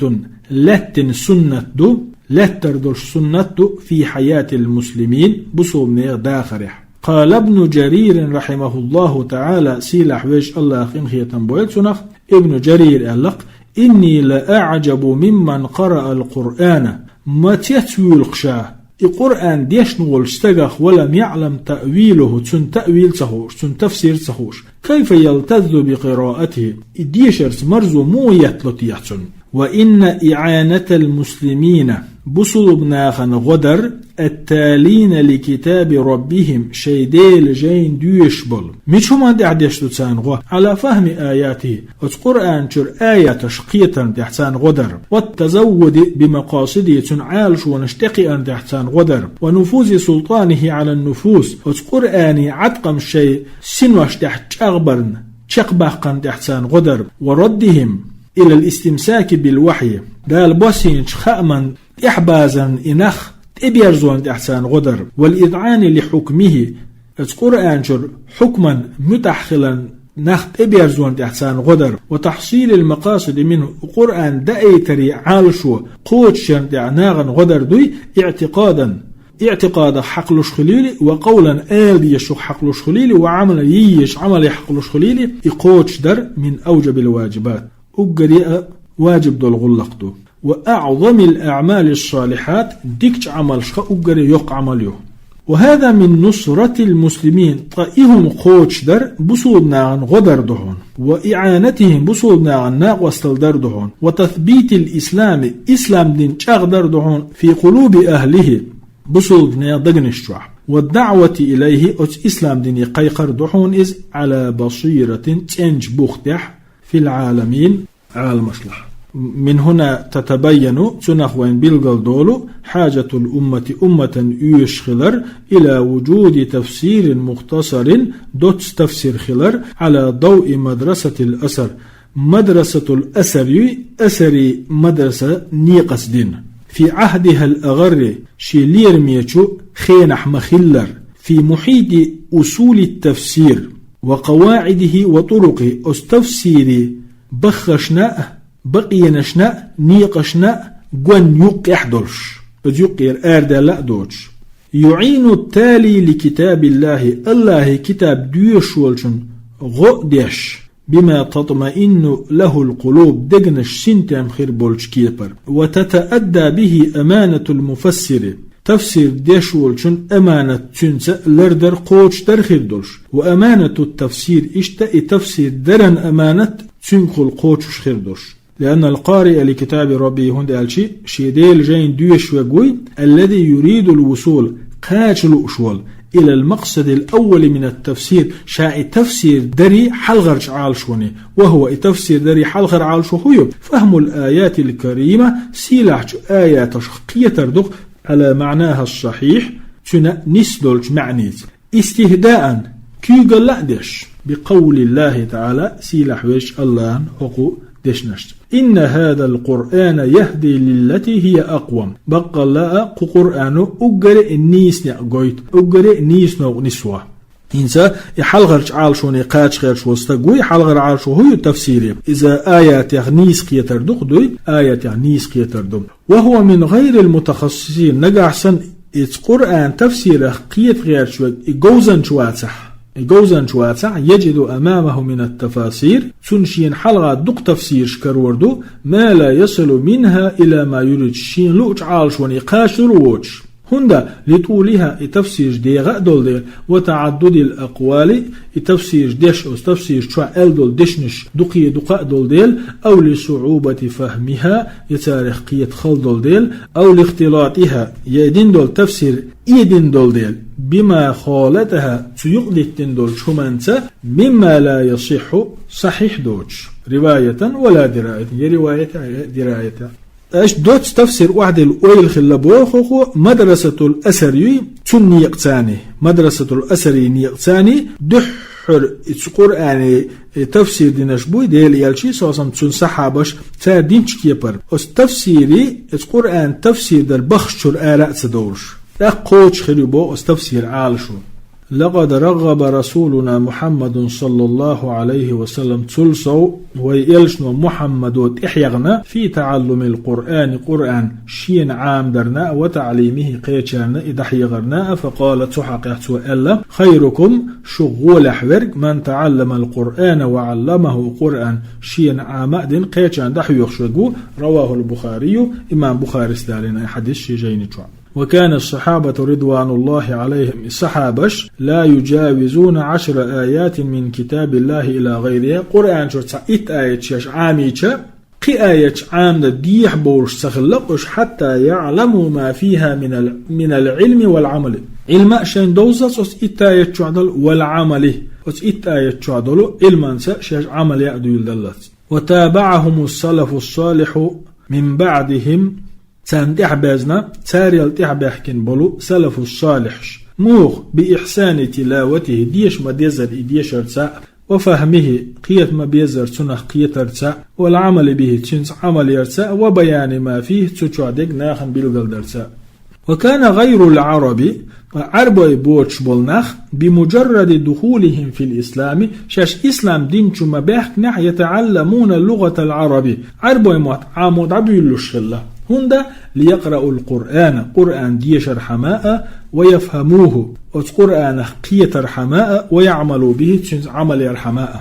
лаьттина суннат ду, лаьттар долуш суннат ду, في حياة المسلمين, бусулбанехан дахарехь. قال ابن جرير رحمه الله تعالى, сийлахь везачу АллахӀа къинхетам бойла цунах, Ибн Жарира аьлла-кх: إني لأعجب ممن قرأ القرآن, ма цецвуьйлу-кх ша и Къуръан дешна волчу стагах, ولم يعلم تأويله, цуьнан таъвил ца хууш, цуьнан тафсир ца хууш. كيف يلتذ بقراءته, и дешарца марзо муха еттало теха цунна? وإن إعانة المسلمين, бусулба нахана гӀо дар, التالين لكتاب ربهم, шайн Делан жайна доьшуш болу. Мича хӀуманна тӀехь деш ду царна гӀо? على فهم آياته, оцу Къуръан чуьра аяташ кхетарна тӀехь царна гӀо дар. والتزود بمقاصده, цуьнан Ӏалашонаш тӀекхиарна тӀехь царна гӀо дар. ونفوذ سلطانه على النفوس, оцу Къуръанан Ӏаткъам шайн синош тӀехь чӀагӀбарна, чекхбаккхарна тӀехь царна гӀо дар. وردهم إلى الاستمساك بالوحي, Дала боссийначу хааман тӀехьабазарна и нах тӀеберзорна тӀехь царна гӀо дар. والإذعان لحكمه, оцу Къуръан чуьра хьукман муьтӀахь хиларна нах тӀеберзорна тӀехь царна гӀо дар. وتحصيل المقاصد منه, Къуръан даийтаре Ӏалашо кхочушъярна тӀехь нахана гӀо дар дуй, اعتقادا, иӀтикъадах хьакхалуш хуьлийла, وقولا, ала дезачух хьакхалуш хуьлийла, وعملا, йийзаш Ӏамале хьакхалуш хуьлийла, и кхочушдар, من أوجب الواجبات, уггаре а важиб долу гӀуллакх ду. وأعظم الأعمال الصالحات, дикачу Ӏамалшха уггаре йоккха Ӏамал ю. وهذا من نصرة المسلمين, ткъа и хӀума кхочушдар бусулба нахана гӀо дар ду хьуна. وإعانتهم, бусулба нахана накъосталла дар ду хьуна. وتثبيت الإسلام, ислам дин чӀагӀдар ду хьуна, في قلوب أهله, бусулба нехан дегнаш чохь. والدعوة إليه, оцу ислам дине кхайкхар ду хьуна иза, على بصيرة, цӀеначу бух тӀехь, في العالمين, Ӏаламашлахь. من هنا تتبين, цунах вайн билгал долу, حاجة الأمة, умматан оьшуш хилар, إلى وجود تفسير مختصر, доцца тафсир хилар, على ضوء مدرسة الأثر, мадрасатул асар юй, асарий мадраса некъаца дина. في عهدها الأغر, шен лерамечу хенахь ма-хиллара. في محيط أصول التفسير وقواعده وطرقه, оцу тафсиран баххашна а, бакъенашна а, некъашна а гонна юккъехь долуш, оцу юккъера арадаьлла а доцуш. يعين التالي لكتاب الله, АллахӀан китаб доьшуш волчун гӀо а деш, بما تطمئن له القلوب, дегнаш синтем хир болчу кепара. وتتأدى به أمانة المفسر, тафсир деш волчун аманат цуьнца лардар кхочушдар хир долуш. وأمانة التفسير, иштта и тафсир даран аманат цуьнгахула кхочуш хир долуш. لأن القارئ لكتاب ربه, хӀунда аьлча шен Делан жайна доьшуш верг вуй, الذي يريد الوصول, кхача лууш волу, إلى المقصد الأول من التفسير, ша и тафсир дарий хьалхарчу Ӏалашоне, وهو, и тафсир дарий хьалхара Ӏалашо хӀун ю? فهم الآيات الكريمة, сийлахьчу аяташка кхетар ду-кх, على معناها الصحيح, цуьнан нис долчу маьӀница. استهزاء, куьйгалла а деш, بقول الله تعالى, сийлахь везачу АллахӀан хӀокху дешнашца. إن هذا القرآن يهدي للتي هي أقوم. Баккъалла а кху Къуръано уггаре а нийса некъ гойту, уггаре а нийса новкъа нисво. ХӀинца и хьалхарчу Ӏалашоне кхача херш волу стаг вуй, хьалхара Ӏалашо хӀун ю тафсире? Иза аятех нийса кхетар ду-кх дуй, аятех нийса кхетар ду. وهو من غير المتخصصين, нагахь санна иза Къуръан тафсирах кхета гӀерташ верг и говзанча вацахь, говзанча вацахь, يجد أمامه من التفاسير, цунна шена хьалха дукха тафсираш карор ду, ما لا يصل منها إلى ما يريد, шена луучу Ӏалашонна кхачалур а воцуш. ХӀунда, لطولها, и тафсираш дегӀа а долу дела, وتعدد الأقوال, и тафсираш деш, оцу тафсираш чохь аьлла долу дешнаш дукхе дукха а долу дела, أو لصعوبة فهمها, я царах кхета хала долу дела, أو لاختلاطها, я и дина долу тафсир эдина долу дела, بما خالطها, цу юкъадиттина долчу хӀуманца, مما لا يصح, сахьихь доцуш, رواية ولا دراية, я риваята, я дираята. Аша доцца тафсир охьадилла ойла хилла боху хӀокхо, Мадрасатул Асар юй, цунна некъаца а, Мадрасатул Асари некъаца а, дуьххьара иза Къуръане тафсир динарш буй, Делан элчий, саллаллаху Ӏалайхи ва саллам, цуьнан сахьабаш, цара динчу кепара. Оцу тафсири, иза Къуръан тафсир дар бахча чуьра ара а ца довлуш. ТӀаккха кхочуш хир ю боху оцу тафсир Ӏалашо. لقد رغب رسولنا محمد صلى الله عليه وسلم, цул сов вай элчано Мухьаммадо тӀехьегна, في تعلم القرآن, Къуръан шена Ӏамадарна а, وتعليمه, кхечарна и дӀахьехарна а, فقال, цу хьокъехь цо аьлла: خيركم, шух гӀолехь верг, من تعلم القرآن وعلمه, Къуръан шена Ӏама а дина, кхечарна дӀахьоьхуш верг ву. رواه البخاري, имам Бухарис далийна и хьадис шен жайни чохь. وكان الصحابة رضوان الله عليهم, сахьабаш, لا يجاوزون عشر آيات من كتاب الله إلى غيرها, Къуръан чуьра цхьа итт аят шаьш Ӏамийча, кхин аяташ Ӏамадан дехьа бовлуш ца хилла уьш, حتى يعلموا ما فيها من ال-, من العلم والعمل. Ӏилма а шайна довззалц оцу итт аят чохь долу, والعمل, оцу итт аят чохь долу Ӏилманца шаьш Ӏамал яа дуьйладаллалц. وتابعهم السلف الصالح من بعدهم, царна тӀаьхьабаьзна, царел тӀаьхьабаьхкина болу салафус-салихьаш. Муха? بإحسان تلاوته, деша ма-деззара и дешарца а, وفهمه, кхета ма-беззара цунах кхетарца а, والعمل به, цуьнца Ӏамал ярца а, وبيان ما فيه, цу чохь дерг нахана билгалдарца а. وكان غير العرب, ткъа Ӏарбой боцуш болу нах, بمجرد دخولهم في الإسلام, шаьш ислам дин чу ма-баьхкинехь, يتعلمون لغة العرب, Ӏарбой мотт Ӏамо дӀабуьйлуш хилла. ХӀунда? ليقرؤوا القرآن, Къуръан дешархьама а, ويفهموه, оцу Къуръанах кхетархьама а, ويعملوا به, цуьнца Ӏамал ярхьама а.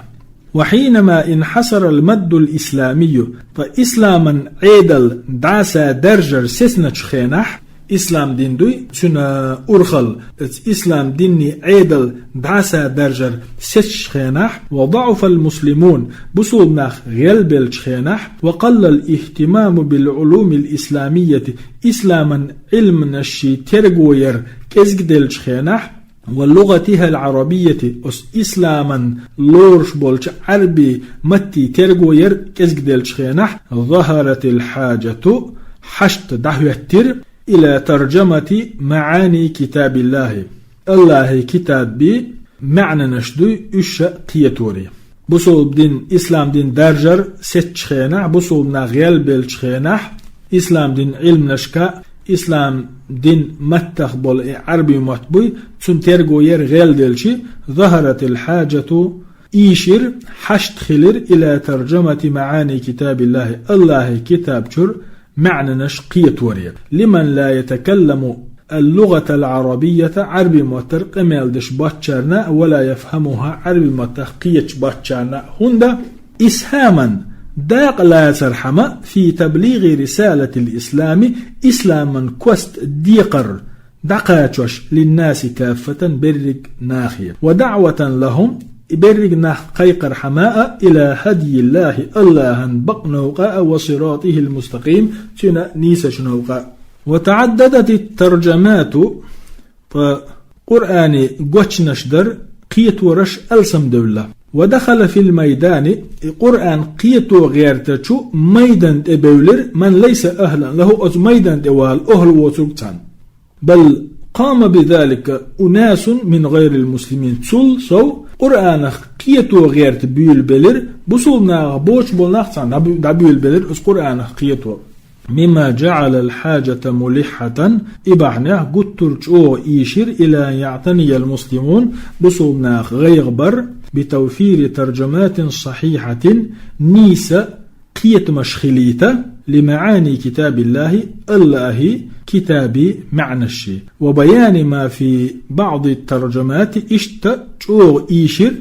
وحينما انحصر المد الإسلامي, ткъа исламан Ӏедал дӀаса даржар сецначу хенахь, ислам дин дуй, цуьнан урхалла, оцу ислам динний Ӏедал дӀаса даржар сецначу хенахь, وضعف المسلمون, бусулба нах гӀелбеллачу хенахь, وقل الاهتمام بالعلوم الإسلامية, исламан Ӏилманашший терго яр кӀезиг деллачу хенахь, ولغتها العربية, оцу исламан лоруш болчу Ӏарбий маттий терго яр кӀезиг деллачу хенахь, ظهرت الحاجة, хьашт дӀахӀоьттира, إلى ترجمة معاني كتاب الله, Аллахьий китабан маьӀнанаш дуй, уьш а кхеторе. Бусулба дин, ислам дин даржар сецначу хенахь, бусулба нах гӀелбеллачу хенахь, ислам дин Ӏилманашка, ислам дин маттах болу и Ӏарбий мотт буй, цуьнан терго яр гӀелделчи, ظهرت الحاجة, ийшира, хьашт хилира, إلى ترجمة معاني كتاب الله, Аллахьий китаб чуьра маьӀнанаш кхеторе. لمن لا يتكلم اللغة العربية, Ӏарбий маттара къамел деш боцчарна а, ولا يفهمها, Ӏарбий маттах кхеташ боцчарна а. ХӀунда? إسهاما, дакъа лацархьама, في تبليغ رسالة الإسلام, исламан кост декхар дӀакхачош, للناس كافة, берриг нахе. ودعوة لهم, и берриг нах кхайкхархьама а, إلى هدي الله, Аллахьан бакъ новкъа а, وصراطه المستقيم, цуьнан нийсачу новкъа а. وتعددت الترجمات, ткъа Къуръане гочнаш дара, кхетораш алсамдевлла. ودخل في الميدان, и Къуръан кхето гӀертачу майдан тӀе бевлира, من ليس أهلا له, оцу майдан тӀе вала охӀла воцург цхьанна. بل قام بذلك أناس من غير المسلمين, цул сов Къуръанах кхето гӀерта буьйлабелира, бусулба нахах боцуш болу нах цхьанна дӀабу-, дӀабуьйлабелира оцу Къуръанах кхето. مما جعل الحاجة ملحة, и бахьанехь гуттар а чӀогӀа ийшира, إلى أن يعتني المسلمون, бусулба нах гӀайгӀа бар, بتوفير ترجمات صحيحة, нийса кхетамаш хилийта, لمعاني كتاب الله, Аллахьи китаби маьӀнаши, وبيان ما في بعض الترجمات, иштта чӀогӀа ийшира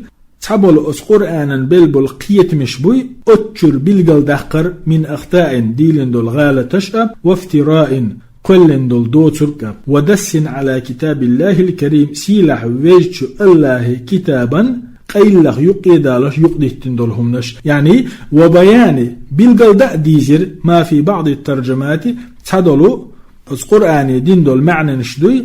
цхьаболу оцу Къуръанан белла болу кхетамаш буй, оцу чуьра билгалдаккхар من أخطاء, дийлина долу гӀалаташ а, وافتراء, кхоьллина долу доцург а, ودس على كتاب الله الكريم, сийлахь везачу Аллахьи китабан къайлаха юккъе далош юкъадиттина долу хӀуманаш, яъни, وبيان, билгалдан а дийзира, ما في بعض الترجمات, цхьадолу оцу Къуръане дина долу маьӀнанаш дуй,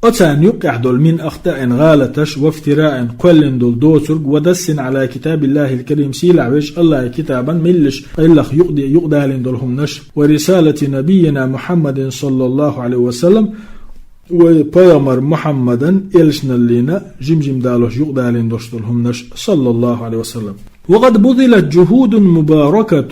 оцарна юккъехь долу من أخطاء, гӀалаташ, وافتراء, кхоьллина долу доцург, ودس على كتاب الله الكريم, сийлахь везачу Аллахьи китабан меллаша къайлаха юкъаде-, юкъадалийна долу хӀуманаш, ورسالة نبينا محمد صلى الله عليه وسلم, вай пайхамар Мухьаммадан элчаналлина жим-жим далош юкъадалийна долуш долу хӀуманаш, صلى الله عليه وسلم. وقد بذلت جهود مباركة,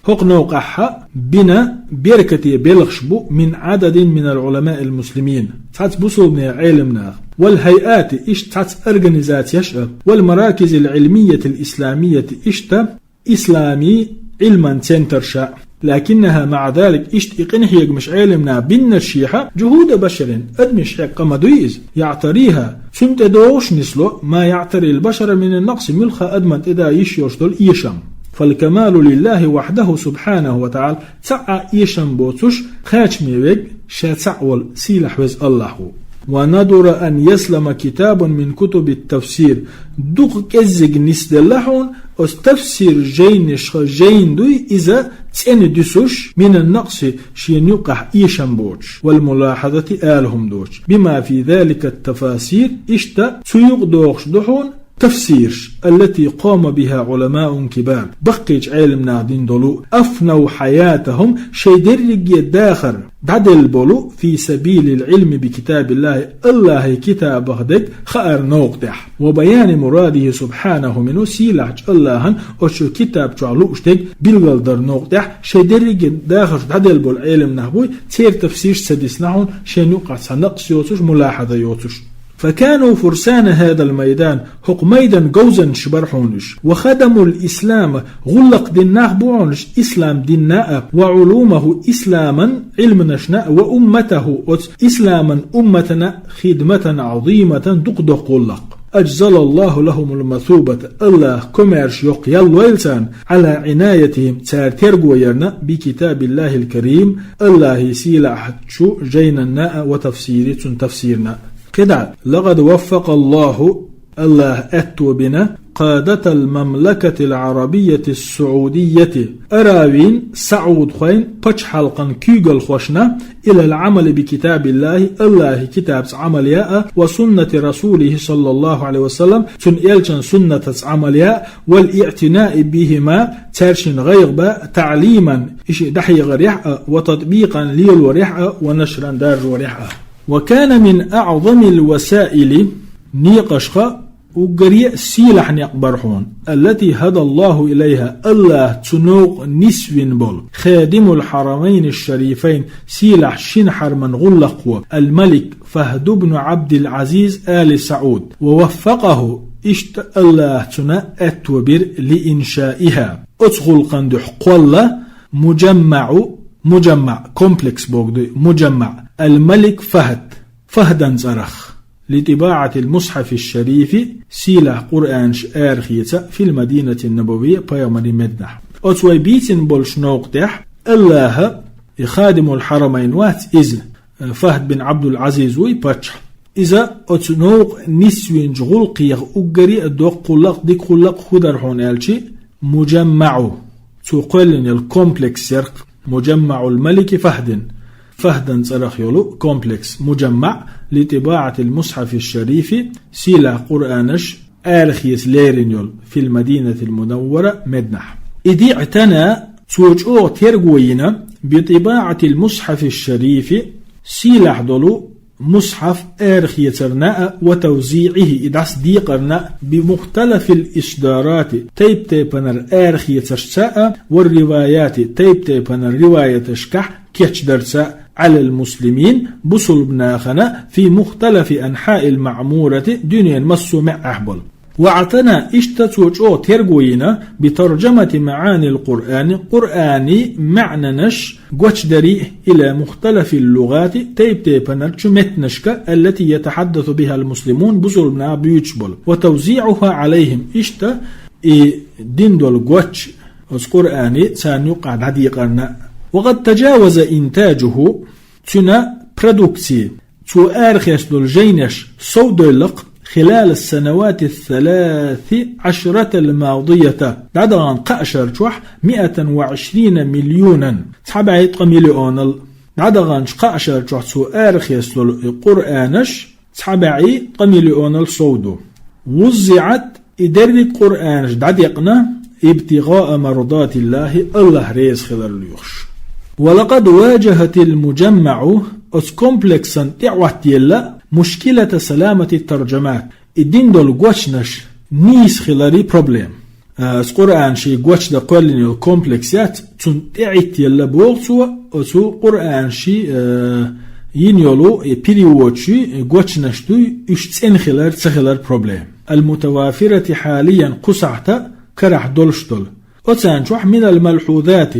хӀокху новкъахь бина беркате белхаш бу من عدد من العلماء المسلمين, цхьацца бусулбанийн Ӏелам наха, والهيئات, иштта цхьацца организацеш а, والمراكز العلمية الإسلامية, иштта исламийн Ӏилман центраш а. لكنها مع ذلك, иштта и къинхьегамаш Ӏелам наха биннаршехьа, جهود بشر, адамийн хьекъа ма дуй иза, يعتريها, цунна тӀедогӀуш нисло, ما يعتري البشر من النقص, муьлхха адамна тӀедогӀуш йолуш долу эшам. فالكمال لله وحده سبحانه وتعالى, цхьа а эшам боцуш, кхачаме верг ша цхьаъ волу сийлахь веза Аллахь ву. وندر أن يسلم كتاب من كتب التفسير, дукха кӀеззиг нисделла хьуна, оцу тафсир жайнашха жайна дуй иза цӀена дуьсуш, من النقص, шена юккъехь эшам боцуш, والملاحظة, ала хӀума доцуш, بما في ذلك التفاسير, иштта цу юкъа догӀуш ду хьуна тафсираш, التي قام بها علماء كبار, баккхийчу Ӏелам наха дина долу, أفنوا حياتهم, шайн дерриге дахар дӀаделла болу, في سبيل العلم بكتاب الله, Аллахьи китабах дерг хааран новкъа тӀехь, وبيان مراده سبحانه منه, сийлахьчу Аллахьан оцу китаб чохь лууш дерг билгалдаран новкъа тӀехь, шайн дерриге дахарш дӀаделла болу Ӏелам нах буй, церан тафсираш ца дисна хьуна, шена юккъехь цхьа накъс йоцуш, мулахьаза йоцуш. فكانوا فرسان هذا الميدان, хӀокху майдан говзанчаш бара хьуна уьш. وخدموا الإسلام, гӀуллакх дина нах бу хьуна уьш ислам динна а, وعلومه, исламан Ӏилманашна а, وأمته, оцу исламан умматана а, خدمة عظيمة, дукха доккха гӀуллакх. أجزل الله لهم المثوبة, Аллахь комаьрша йоккха ял лойла царна, على عنايتهم, цара терго ярна, بكتاب الله الكريم, Аллахьи сийлахьчу жайнанна а, وتفسيره, цуьнан тафсирна а. КхидӀа, لقد وفق الله, Аллахьа аьтто бина, قادة المملكة العربية السعودية, Аравин саудхойн пачхьалкхан куьйгалхошна, إلى العمل بكتاب الله, Аллахьи китабца Ӏамал яа, وسنة رسوله صلى الله عليه وسلم, цуьнан элчан суннатаца Ӏамал яа, والاعتناء بهما, цаьршинна гӀайгӀа бан, تعليما, и шиъ дӀахьехарехь а, وتطبيقا, лелорехь а, ونشرا, даржорехь а. وكان من أعظم الوسائل, некъашха уггаре а сийлахь некъ бара хьуна, التي هدى الله إليها, Аллахь цу новкъа нисвина болу, خادم الحرمين الشريفين, сийлахь шина хьараман гӀуллакхо, الملك فهد بن عبد العزيز آل سعود, ووفقه, иштта Аллахь цунна аьтто бира, لإنشائها, оцу гӀуллакхан дуьхьа кхолла, مجمع, مجمع, комплекс бохург ду, مجمع, الملك فهد, Фахьдан цӀарах, لطباعة المصحف الشريف, сийлахь Къуръанаш арахеца, في المدينة النبوية, пайхамаран мединехь. Оцу вай бийцина болчу новкъа тӀехь Аллахьа, и хадимул хьарамайн вац иза, Фахьд бин Абдул-Азиз вуй паччахь. Иза оцу новкъа нисвинчу гӀуллакхех уггаре а доккха гӀуллакх, дика гӀуллакх хӀун дара хьуна аьлча, муджаммаӀу, цо кхоьллина йолу комплекс яра-кх, муджаммаӀул малики Фахьдин, Фахьдан цӀарах йолу комплекс, муджаммаӀ, литибаӀатил мусхьафи шарифи, сийлахь Къуръанаш арахеца лерина йолу, фил Мадинатил Мунаввара, Мединахь. И диъ тана цо чӀогӀа терго йина, битибаӀатил мусхьафи шарифи, сийлахь долу мусхьаф арахецарна а, ва тавзиӀихи, и дӀасадекъарна а, бимухталафил исдарати, тайп-тайпанара арахецаршца а, ва риваяти, тайп-тайпанара риваяташкахь кечдарца а, Ӏалал муслимин, бусулба нахана, фи мухталафи анхьаил маӀмурати, дуьненан массо а маьӀӀехь болу. واعتنى, иштта цо чӀогӀа терго йина, بترجمة معاني القرآن, Къуръани маьӀнанаш гочдари, إلى مختلف اللغات, тайп-тайпанарчу меттанашка, التي يتحدث بها المسلمون, бусалба нах буьйцуш болу, وتوزيعها عليهم, иштта и дина долу гоч оцу Къуръани царна юккъахь дӀадекъарна. وقد تجاوز إنتاجه, цуьнан продукци, цо арахецна долу жайнаш совдойлла-кх, خلال السنوات الثلاث عشرة الماضية, дӀадаханчу кхаа шарчохь, مائة وعشرين مليونا, цхьа бӀе ткъа миллионал. ДӀадаханчу кхаа шарчохь цо арахецна долу и Къуръанаш цхьа бӀе ткъа миллионал сов ду. وزعت, и дерриг Къуръанаш дӀадекъна, ابتغاء مرضات الله, АллахӀ реза хилар лоьхуш. ولقد واجهت المجمع, оцу комплексан тӀе а хӀоттаелла, مشكلة سلامة الترجمات, и дина долу гочнаш нийса хилари проблема. Э, оцу Къуръан ши гочдан кхоьллина йолу комплекс яц, цунна тӀе а хӀоттаелла боху цо, оцу Къуръан ши, э, йина йолу, э, переводаш, э, гочнаш дуй, уьш цӀена хилар, ца хилар проблема. المتوافرة حاليا, кху сахьта карахь долуш долу. Оцарна чохь من الملحوظات,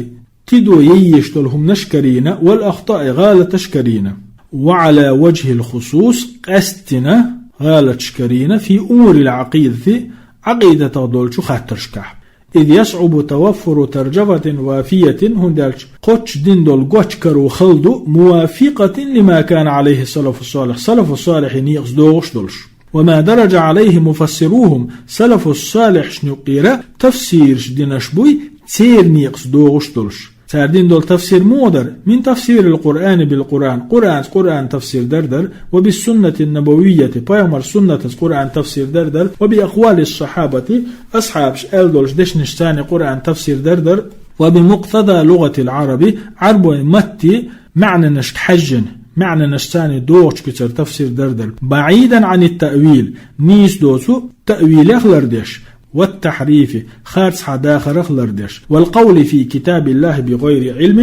тидо яйеш долу хӀуманаш карийна, والأخطاء, гӀалаташ карийна. وعلى وجه الخصوص, къаьсттина гӀалаташ карийна, في أمور العقيدة, Ӏакъидатах долчу хаттаршкахь. إذ يصعب توفر ترجمة وافية, хӀунда аьлча кхоччуш дина долу гоч каро хала ду, موافقة لما كان عليه السلف الصالح, салафу салихьийн некъаца догӀуш долуш. وما درج عليه مفسروهم, салафу салихьашна юккъера тафсираш динарш буй, церан некъаца догӀуш долуш. Цара дина долу тафсир муха дара? من تفسير القرآن بالقرآن, Къуръанца Къуръан тафсир дар дара, وبالسنة النبوية, пайхамар суннатаца Къуръан тафсир дар дара, وبأقوال الصحابة, асхьабаш аьлла долуш дешнашца Къуръан тафсир дар дара, وبمقتضى لغة العرب, Ӏарбойн матте маьӀнанашка хьаьжжина, маьӀнанашца догӀучу куьцара тафсир дар дара. بعيدا عن التأويل, нийса доцу таъвилех лардеш, والتحريف, харцхьа дахарах лардеш, والقول في كتاب الله بغير علم,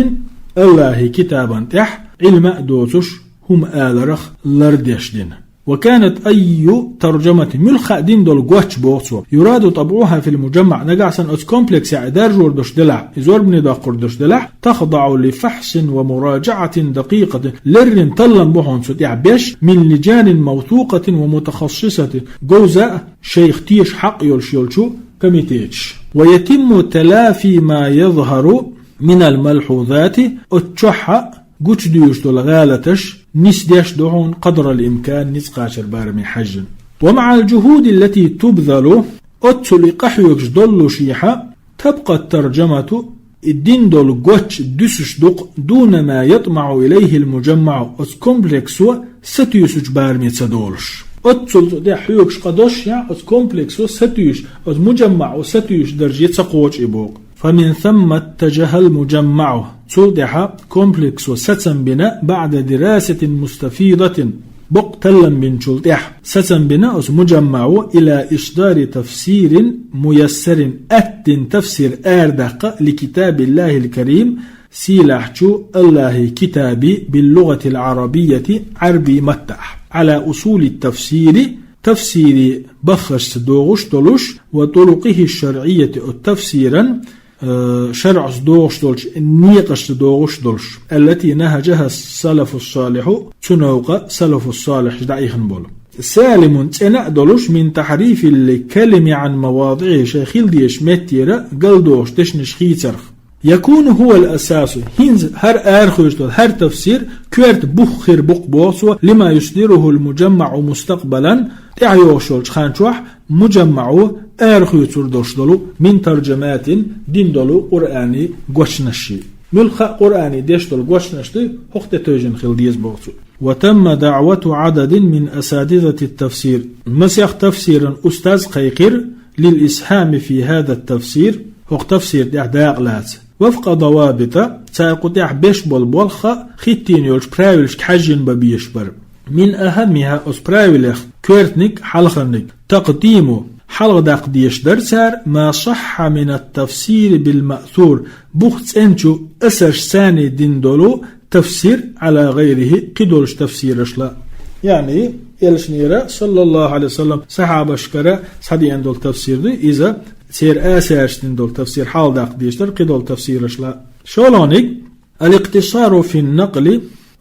АллахӀан китабан тӀехь Ӏилма а доцуш хӀума аларах лардеш дина. وكانت أي ترجمة, муьлхха а дина долу гоч боху цо, يراد طبعها في المجمع, нагахь санна оцу комплексехь даржор долуш делахь, и зорбане доккхур долуш делахь, تخضع لفحص ومراجعة دقيقة, леррина таллам бу хьуна цу тӀехь беш, من لجان موثوقة ومتخصصة, говза а, шайх теша хьакъ йолуш йолчу комитеташ. ويتم تلافي ما يظهر من الملحوظات, оцу чохь гучудуьйш долу гӀалаташ нисдеш ду хьуна قدر الإمكان, ницкъ кхачар бараме хьаьжжина. ومع الجهود التي تبذل, оццул и къахьоьгуш доллушехь а, تبقى الترجمة, и дина долу гоч дуьсуш ду-кх, دون ما يطمع إليه المجمع, оцу комплексо сатуьйсучу бараме ца долуш. Оццул цу тӀехь хьоьгуш къа дош яхь, оцу комплексо сатуьйсуш, оцу муджаммаӀо сатуьйсуш дарже ца кхочу и боху. فمن ثم اتجه المجمع, цул тӀаьхьа комплексо сацам бина, بعد دراسة مستفيضة, боккха таллам бинчул тӀаьхьа сацам бина оцу муджаммаӀо, إلى إصدار تفسير ميسر, аттина тафсир арадаккха, لكتاب الله الكريم, сийлахьчу АллахӀан китаби, باللغة العربية, Ӏарби маттахь, على أصول التفسير, тафсиран баххашца догӀуш долуш, وطرقه الشرعية, оцу тафсиран, э, шарӀаца догӀуш долчу некъашца догӀуш долуш, التي نهجها السلف الصالح, цу новкъа салафу салихьаша дӀаихна болу. سالم, цӀена а долуш, من تحريف الكلم عن مواضعه, шайн хила дезачу меттера галдохуш дешнаш хийцарх. يكون هو الأساس, хӀинца хӀара арахоьцуш долу хӀара тафсир коьрта бух хир бу-кх боху цо, لما يصدره المجمع مستقبلا, тӀаьхьа йогӀуш йолчу хан чохь муджаммаӀо арахоьцур долуш долу, من ترجمات, дина долу Къуръани гочнаш. Муьлхха а Къуръани деш долу гочнаш ду, хӀокху тӀе тевжина хила деза боху цо. وتم دعوة عدد من أساتذة التفسير, масех тафсиран устаз кхайкхира, للإسهام في هذا التفسير, хӀокху тафсир тӀехь дакъа лаца. وفق ضوابط, цара кху тӀехь беш болу болх а хӀиттийна йолчу правилашка хьаьжжина бан безаш бара. من أهمها, оцу правилех коьртаниг, хьалхарниг, تقديم, хьалха даккха дезаш дара цара, ما صح من التفسير بالمأثور, бух цӀеначу асаршца дина долу тафсир, على غيره, кхидолчу тафсирашла. Яъни, Элчанера, саллаллаху Ӏалайхи ва саллам, сахьабашкара схьадеана долу тафсир ду иза, церан асарашца дина долу тафсир хьалдаккха дезаш дара кхидолу тафсирашла. ШолгӀаниг, «Ал-икътисару фин-накъли»,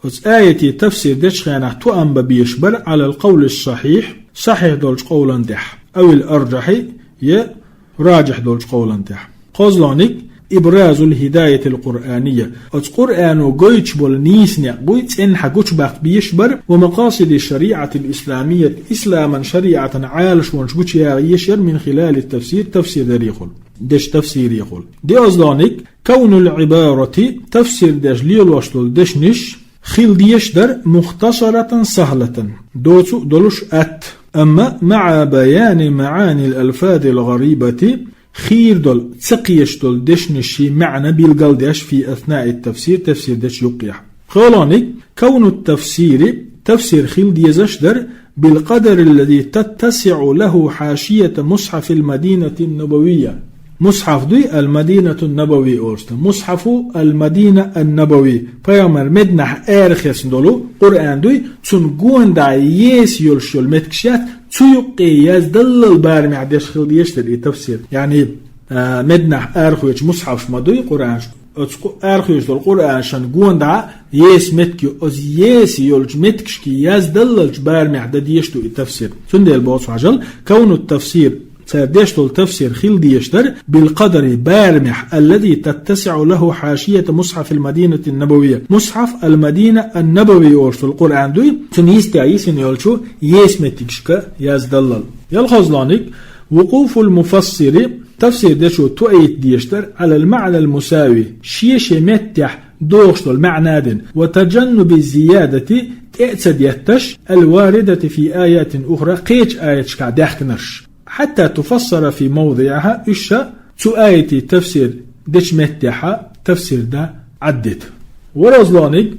оцу аятийн тафсир дечу хенахь тоам бан безаш бара, «Ӏалал къавлис-сахьихь», сахьихь долчу къовлан тӀехь, «авил-аржахьи», я раджихь долчу къовлан тӀехь. КхозлагӀниг, «ибразул-хӀидаятил-къуръанийя», оцу Къуръано гойтуш болу нийса некъ буй цӀенна гучубаккха безаш бара, «ва макъасидиш-шариӀатил-исламийя», исламан шариӀатан Ӏалашонаш гучуяха езаш яра, «мин хилалит-тафсир», тафсир дарехула, дечу тафсирехула. ДиъазлагӀниг, «кавнул-Ӏибарати», тафсир деш лелош долу дешнаш хила дезаш дара, «мухтасаратан сахьлатан», доцу а долуш атта. Амма, «маӀа баяни маӀанил-алфазил гӀарибати», хийра долу, ца кхеташ долу дешнийн маьӀна билгалдеш, «фи аснаит-тафсир», тафсир дечу юккъехь. ПхоьалгӀаниг, «кавнут-тафсири», тафсир хила дезаш дара, «бил-къадариллази таттасиӀу лахӀу хьашияту мусхьафил-Мадинатин-Набавийя». Мусхьаф дуй ал-Мадинатун-Набави олуш ду. Мусхьафу ал-Мадина ан-Набави, пайхамар Мединахь арахецна долу Къуръан дуй, цунна гонаха еса йолуш йолу меттигаш яц, цу юккъе яздаллал барамехь деш хила дезаш дара и тафсир. Яъни, а, Мединахь арахоьцу мусхьафаш ма дуй Къуръанаш. Оцу къу-, арахоьцуш долу Къуръанашна гонаха еса меттиг ю, оцу еса йолчу меттигашка яздаллалчу барамехь дан дезаш ду и тафсир. Цундела боху хьажал, «кавнут-тафсир», цара деш долу тафсир хила дезаш дара, «бил-къадари», барамехь, «аллази таттасиӀу лахӀу хьашияту мусхьафил-Мадинатин-Набавийя». Мусхьаф ал-Мадина ан-Набави олуш долу Къуръан дуй, цунна йистехь йисина йолчу еса меттигашка яздаллал. ЯлхолгӀаниг, «вукъуфул-муфассири», тафсир дечо тоийта дезаш дара, «Ӏалал-маӀнал-мусави», шен-шен меттехь догӀуш долу маьӀна дина, «ва таджаннуби-з-зиядати», тӀе а ца детташ, «ал-варидати фи аятин ухра», кхечу аяташкахь даьхкинарш. «Хьатта туфассара фи мавдиӀихьа», уьш ша цу аятийн тафсир дечу меттехьа тафсир дан Ӏаддита. ВорхӀазлагӀниг,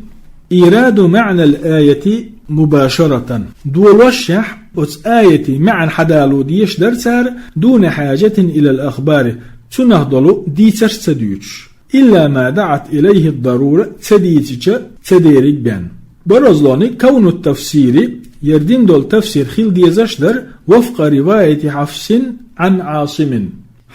«ираду маӀнал-аяти мубашаратан», долошшехь оцу аятийн маьӀна хьадало дезаш дара цара, «дуна хьажатин илал-ахбари», цунах долу дийцарш ца дуьйцуш. «Илла ма даӀат илайхӀи-д-дарура», ца дийцича ца дериг бен. БархӀазлагӀниг, «кавнут-тафсири», яра дина долу тафсир хила дезаш дара, «вафкъа риваяти Хьафсин Ӏан Ӏасимин»,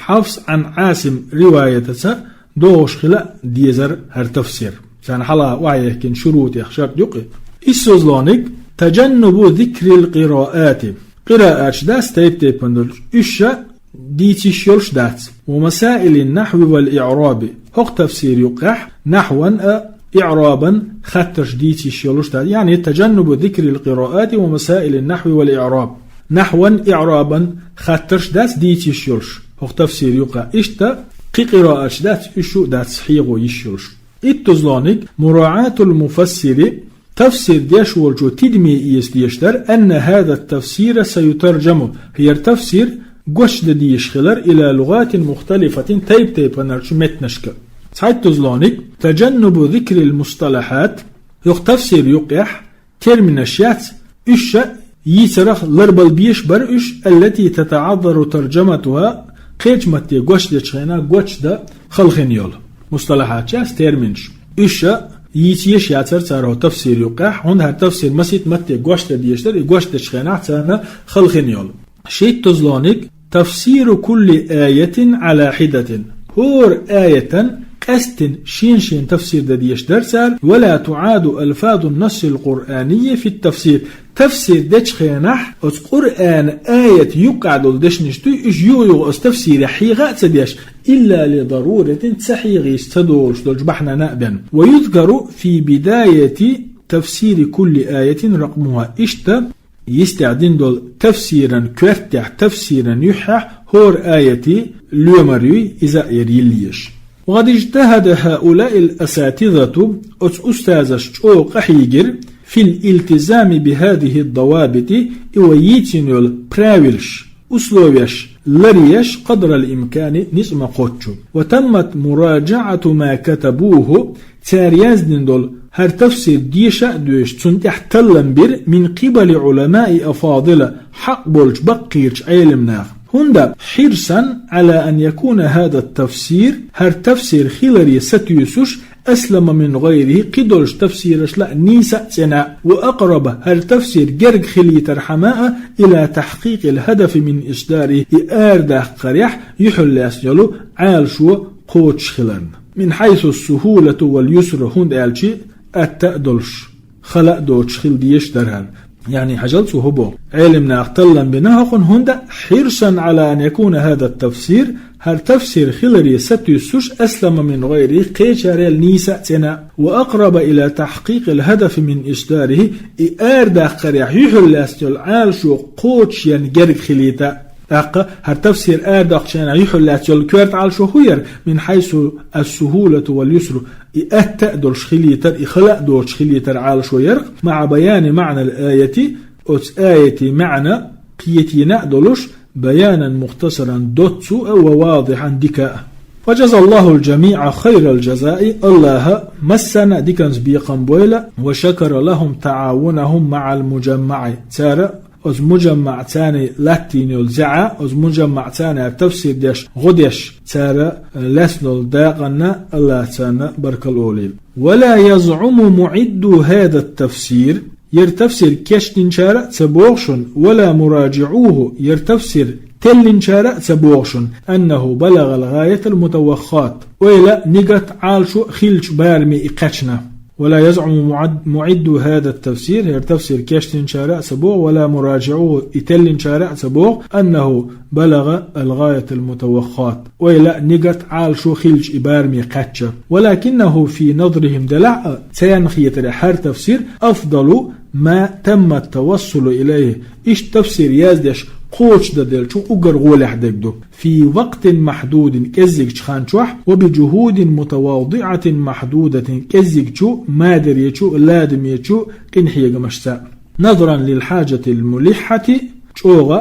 Хьафс Ӏан Ӏасим риваятаца догӀуш хила дезара хӀара тафсир. Царна хьалха охьаехкина шурутех шарт ю-кх и. ИссазлагӀниг, «таджаннубу зикрил-къираати». Къирааташ дац тайп-тайпана долуш, уьш ша дийциш йолуш дац. «Ва масаили-н-нахьви вал-иӀраби». ХӀокху тафсир юккъехь нахьван а, иӀрабан хаттарш дийциш йолуш дац. Яъни, «таджаннубу зикрил-къираати ва масаили-н-нахьви вал-иӀраб». Нахьван, иӀрабан хаттарш дац дийциш йолуш хӀокху тафсир юккъехь. Иштта кхин къирааташ дац, уьш а дац хьехо йиш йолуш. ИттазлагӀниг, «мураӀатул-муфассири», тафсир деш волчо тидаме эца дезаш дара, «анна хӀаза-т-тафсира саютарджаму», хӀара тафсир гочдан дезаш хилар, «ила лугӀатин мухталифатин», тайп-тайпанарчу меттанашка. ЦхьайттазлагӀниг, «таджаннубу зикрил-мусталахьат», хӀокху тафсир юккъехь терминаш яц, уьш ша йийцарах ларбала безаш бара уьш, «аллати татаӀаззару тарджаматухӀа», кхечу матте гочдечу хенахь гочдан халахина йолу. Мусталахьат яц терминаш. Уьш ша йийца езаш яцара цара хӀокху тафсир юккъехь, хӀунда хӀара тафсир масийтта матте гочдан дезаш дара, и гочдечу хенахь царна халахина йолу. ШийттазлагӀниг, «тафсиру кулли аятин Ӏала хьидатин». ХӀора аятан къаьсттина шен-шен тафсир дан дезаш дара цара, «ва ла туӀаду алфазу-н-насси-л-къуръанийи фи-т-тафсир». Тафсир дечу хенахь оцу Къуръана аят юккъехь долу дешнаш дуй, уьш юха-юха оцу тафсирехь хьеха а ца деш, «илла ли даруратин», ца хьегийча ца долуш долчу бахьанана а бен. «Ва юзкару фи бидаяти тафсири кулли аятин ракъмухӀа». Иштта йистехь дина долу тафсиран коьртехь, тафсиран юьххьехь хӀора аятан лоьмар юй, иза а яра йилла езаш. «Ва къад иджтахӀада хӀаулаил асатизату», оцу устазаш чӀогӀа къахьийгира, «фил-илтизами бихӀазихӀи-д-давабити», и вай йийцина йолу правилаш, условияш ларъеш, «къадрал-имкани», ницкъ ма-кхоччу. «Ва таммат мураджаӀату ма катабухӀу», цара яздина долу хӀара тафсир деша а доьшуш, цунна тӀехь таллам бира, «мин къибали Ӏуламаи афадила», хьакъ болчу баккхийчу Ӏелам наха. «ХӀунда, хьирсан Ӏала ан якуна хӀаза-т-тафсир», хӀара тафсир хиларе сатуьйсуш, أسلم من غيره, кхидолча тафсирашла нийса а цӀена, وأقرب, хӀара тафсир герга хилийтар хӀама а, إلى تحقيق الهدف من إصداره, и арадаккхарехь юьхьарлаьцна йолу Ӏалашо кхочуш хиларна. من حيث السهولة واليسر, хӀунда аьлча атта а долуш, хала а доцуш хила дезаш дара хӀара. Яъни хьажал цо хӀун боху. Ӏелам наха таллам бина хӀокхунна, хӀунда, حرصا على أن يكون هذا التفسير, хӀара тафсир хиларе сатуьйсуш, أسلم من غيره, кхечарел нийса а цӀена, وأقرب إلى تحقيق الهدف من إصداره, и арадаккхарехь юьхьарлаьцна йолу Ӏалашо кхочушъян герга хилийта. ТӀаккха хӀара тафсир арадоккхучарна юьхьарлаьцна йолу коьрта Ӏалашо хӀун яра, من حيث السهولة واليسر, и атта а долуш хилийтар, и хала а доцуш хилийтар Ӏалашо яра, مع بيان معنى الآية, оцу аятан маьӀна кхетийна а долуш, بيانا مختصرا, доццу а, وواضحا, дика а. فجزى الله الجميع خير الجزاء, АллахӀа массарна а диканца бекхам бойла, وشكر لهم تعاونهم مع المجمع, цара оцу мужаммаӀ царна латтийна йолу зӀе, оцу мужаммаӀ царна тафсир деш, гӀо деш, цара лаьцна долу дакъанна АллахӀа царна баркалла олийла. ولا يزعم معدو هذا التفسير, хӀара тафсир кечдинчара а ца боху шуна, ولا مراجعوه, хӀара тафсир теллинчара а ца боху шуна, أنه بلغ الغاية المتوخاة, ойла, нигат, Ӏалашо хиллачу бараме и кхаьчна. ولا يزعم معد-, معدو هذا التفسير, хӀара тафсир кечдинчара а ца боху, ولا مراجعوه, и теллинчара а ца боху, أنه بلغ الغاية المتوخاة, ойла, нигат, Ӏалашо хиллачу и бараме кхаьчча. ولكنه في نظرهم, делахь а, царна хетарехь хӀара тафсир أفضل ما تم التوصل إليه, иштта тафсир яздеш кхочушдан деллачух уггар гӀолехь дерг ду. في وقت محدود, кӀеззигчу хан чохь, وبجهود متواضعة محدودة, кӀеззигчу, мадаречу, ладамечу къинхьегамашца. نظرا للحاجة الملحة, чӀогӀа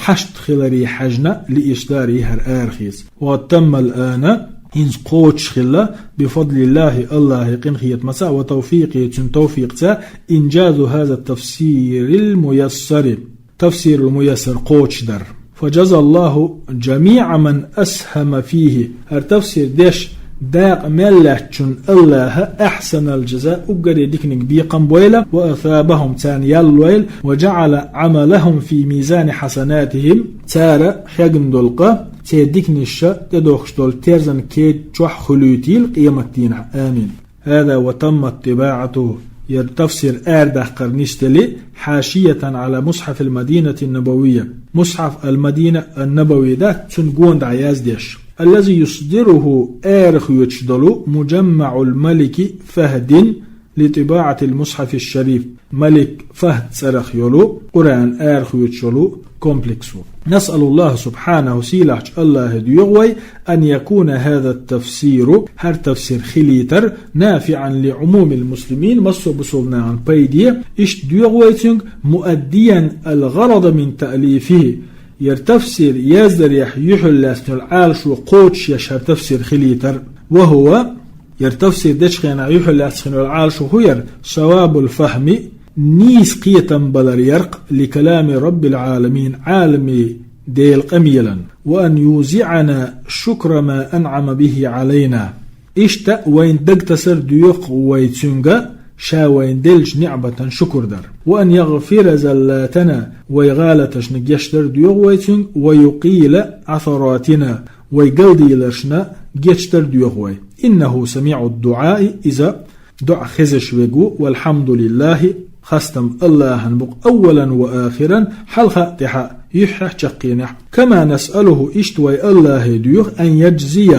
хьашт хиларе хьаьжна, لإصداره, хӀара арахеца. وقد تم الآن, хӀинца кхочуш хилла, بفضل الله, АллахӀан къинхетамаца, وتوفيقه, цуьнан тавфикъца, إنجاز هذا التفسير الميسر. Тафсирул Муяссар кхочушдар. فجزى الله جميع من أسهم فيه. ХӀара тафсир деш дакъа мел лаьцначунна АллахӀа أحسن الجزاء, уггаре диканиг бекхам бойла, وأثابهم, царна ял лойла, وجعل عملهم في ميزان حسناتهم, цара хьегна долу къа церан диканеша тӀедохкуш долу терзан кеда чохь хуьлуьйтийла къематдийнахь. Амин. هذا وتمت طباعته, хӀара тафсир арадаккхар нисделла, حاشية على مصحف المدينة النبوية. Мусхьаф ал-Мадина ан-Набави дац, цуьнан гонаха яздеш. الذي يصدره, арахоьцуш долу, مجمع الملك فهد لطباعة المصحف الشريف. Малик Фахд цӀарах йолу, Къуръан арахоьцуш йолу комплекс ву. نسأل الله سبحانه, сийлахьчу АллахӀе доьху вай, أن يكون هذا التفسير, хӀара тафсир хилийтар, نافعا لعموم المسلمين, массо а бусулба нахана пайде, иштта доьху вай цуьнга, مؤديا الغرض من تأليفه. ХӀара тафсир яздарехь юьхьарлаьцна йолу Ӏалашо кхочушъеш хӀара тафсир хилийтар. وهو, хӀара тафсир дечу хенахь юьхьарлаьцна йолу Ӏалашо хӀун яра, ثواب الفهم, нийса кхетам балар яра-кх, لكلام رب العالمين, Ӏаламийн Делан къамелан, وأن يوزعنا شكر ما أنعم به علينا. Иштта вайна дагатасар доьху вай цуьнга ша вайна деллачу ниӀматан шукур дар. وأن يغفر زلاتنا, вай гӀалаташна гечдар доьху вай цуьнга, ويقيل عثراتنا, вай галдийларшна гечдар доьху вай. إنه سميع الدعاء, иза доӀа хезаш верг ву, والحمد لله, хастам АллахӀана бу-кх, أولا وآخرا, хьалха а, тӀаьхьа а, юьххьехь а, чаккхенехь а. كما نسأله, иштта вай АллахӀе доьху, أن يجزي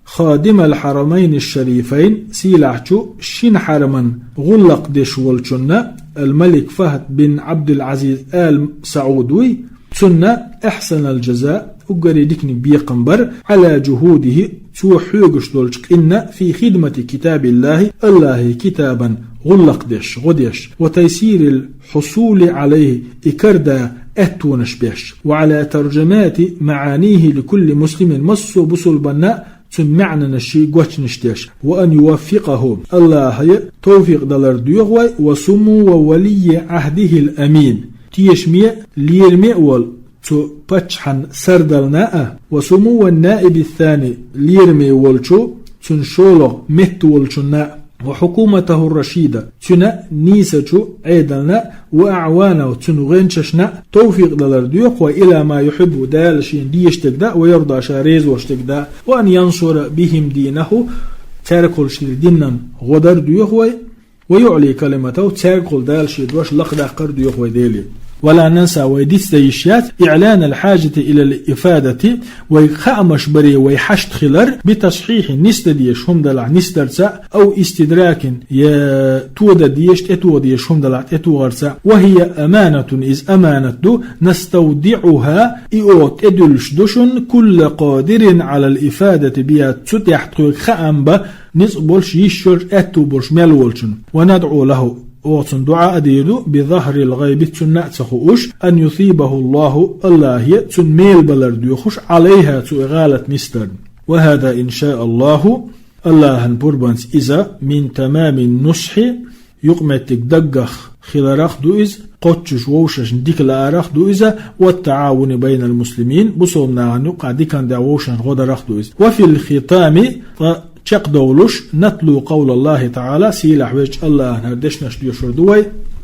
خادم الحرمين الشريفين, сийлахьчу шина хьараман гӀуллакх деш волчунна, ал-Малик Фахд бин Ӏабдул-Ӏазиз Ал Сауд вуй, цунна أحسن الجزاء, уггаре диканиг бекхам бар, على جهوده, цо хьоьгуш долчу къинна, في خدمة كتاب الله, АллахӀан китабан гӀуллакх деш, гӀо деш, وتيسير الحصول عليه, и кардан аьттонаш беш, وعلى ترجمة معانيه لكل مسلم, массо а бусулбанна цуьнан маьӀнанаш гочнаш деш, وأن يوفقه, АллахӀа товфикъ далар доьху вай, وسمو ولي عهده الأمين, тешаме а, лераме а волу цу паччахьан сардална а, وسمو النائب الثاني, лераме волчу, цуьнан шолгӀа меттаволчунна, وحكومته الرشيدة, цуьнан нийсачу Ӏедална, وأعوانه, цуьнан гӀенчашна, توفيق далар доьху вай, إلى ما يحب, Дала шена дезаш дерг да, ويرضى, ша резавеш дерг да, وأن ينصر بهم دينه, цаьргахула шен динан гӀо дар доьху вай, ويعلي كلمته, цаьргахула Дала шен дош лакхадаккхар доьху вай Деле. ولا ننسى, вай дицдан йиш яц, إعلان الحاجة إلى الإفادة, вайга хаамаш баре вай хьашт хилар, بتصحيح, нисдан дезаш хӀума далахь нисдарца, أو استدراك, я тодан дезаш, тӀетоха дезаш хӀума далахь тӀетохарца, وهي أمانة, иза аманат ду, نستودعها, и оха тӀедуьллуш ду шуна, كل قادر على الإفادة بها, цу тӀехь тхоьга хаам бан ницкъ болуш, йиш йолуш, аьтту болуш мел волчунна. وندعو له, оха цунна дуӀа а дийр ду, بظهر الغيب, цунна а ца хууш, أن يثيبه الله, АллахӀе цунна мел балар доьхуш, عليها, цу и гӀалат нисдарна. وهذا إن شاء الله, АллахӀан пурбанца иза, من تمام النصح, юкъаметтиг даггах хиларах ду иза, кхоччуш вовшашна дика лаарах ду иза, والتعاون بين المسلمين, бусалба нахана юкъахь дикан тӀехь вовшашна гӀо дарах ду иза. وفي الختام, ткъа чекхдовлуш, نتلو قول الله تعالى, сийлахь везачу АллахӀан хӀара дешнаш доьшур ду вай.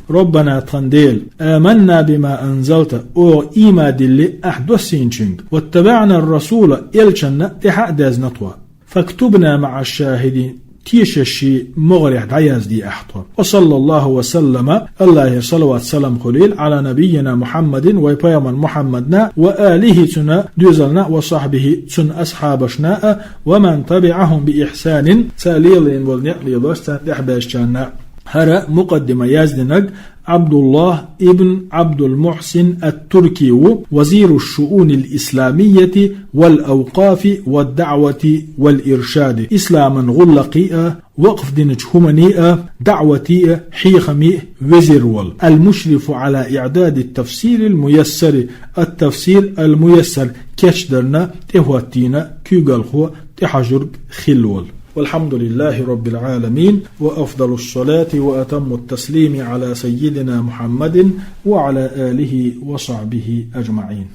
ربنا, тхан Дела, آمنا بما أنزلت, оха ийман дилли ахь доссийначуьнга, واتبعنا الرسول, элчанна тӀаьхьа а дезна тхо. فاكتبنا مع الشاهدين, тешаш могӀарехь дӀаязде ахь тхо. وصلى الله وسلم, АллахӀера салават-салам хуьлийла, على نبينا محمد, вай пайхамар Мухьаммадна, وآله, цуьнан доьзална, وصحبه, цуьнан асхьабашна а, ومن تبعهم بإحسان, цо лелийна волу некъ лелош, царна тӀаьхьабаьжначарна. ХӀара мукъаддима яздинарг Ӏабдуллахь ибн Ӏабдул-Мухьсин ат-Турки ву, وزير الشؤون الإسلامية والأوقاف والدعوة والإرشاد, исламан гӀуллакхе а, вакъф диначу хӀумане а, даӀвате а, хьехаме а везир волу. المشرف على إعداد التفسير الميسر, ат-тафсир ал-муяссар, кечдарна тӀехӀоттийна куьйгалхо, тӀехьажург хилла волу. والحمد لله رب العالمين، وأفضل الصلاة وأتم التسليم على سيدنا محمد وعلى آله وصحبه أجمعين.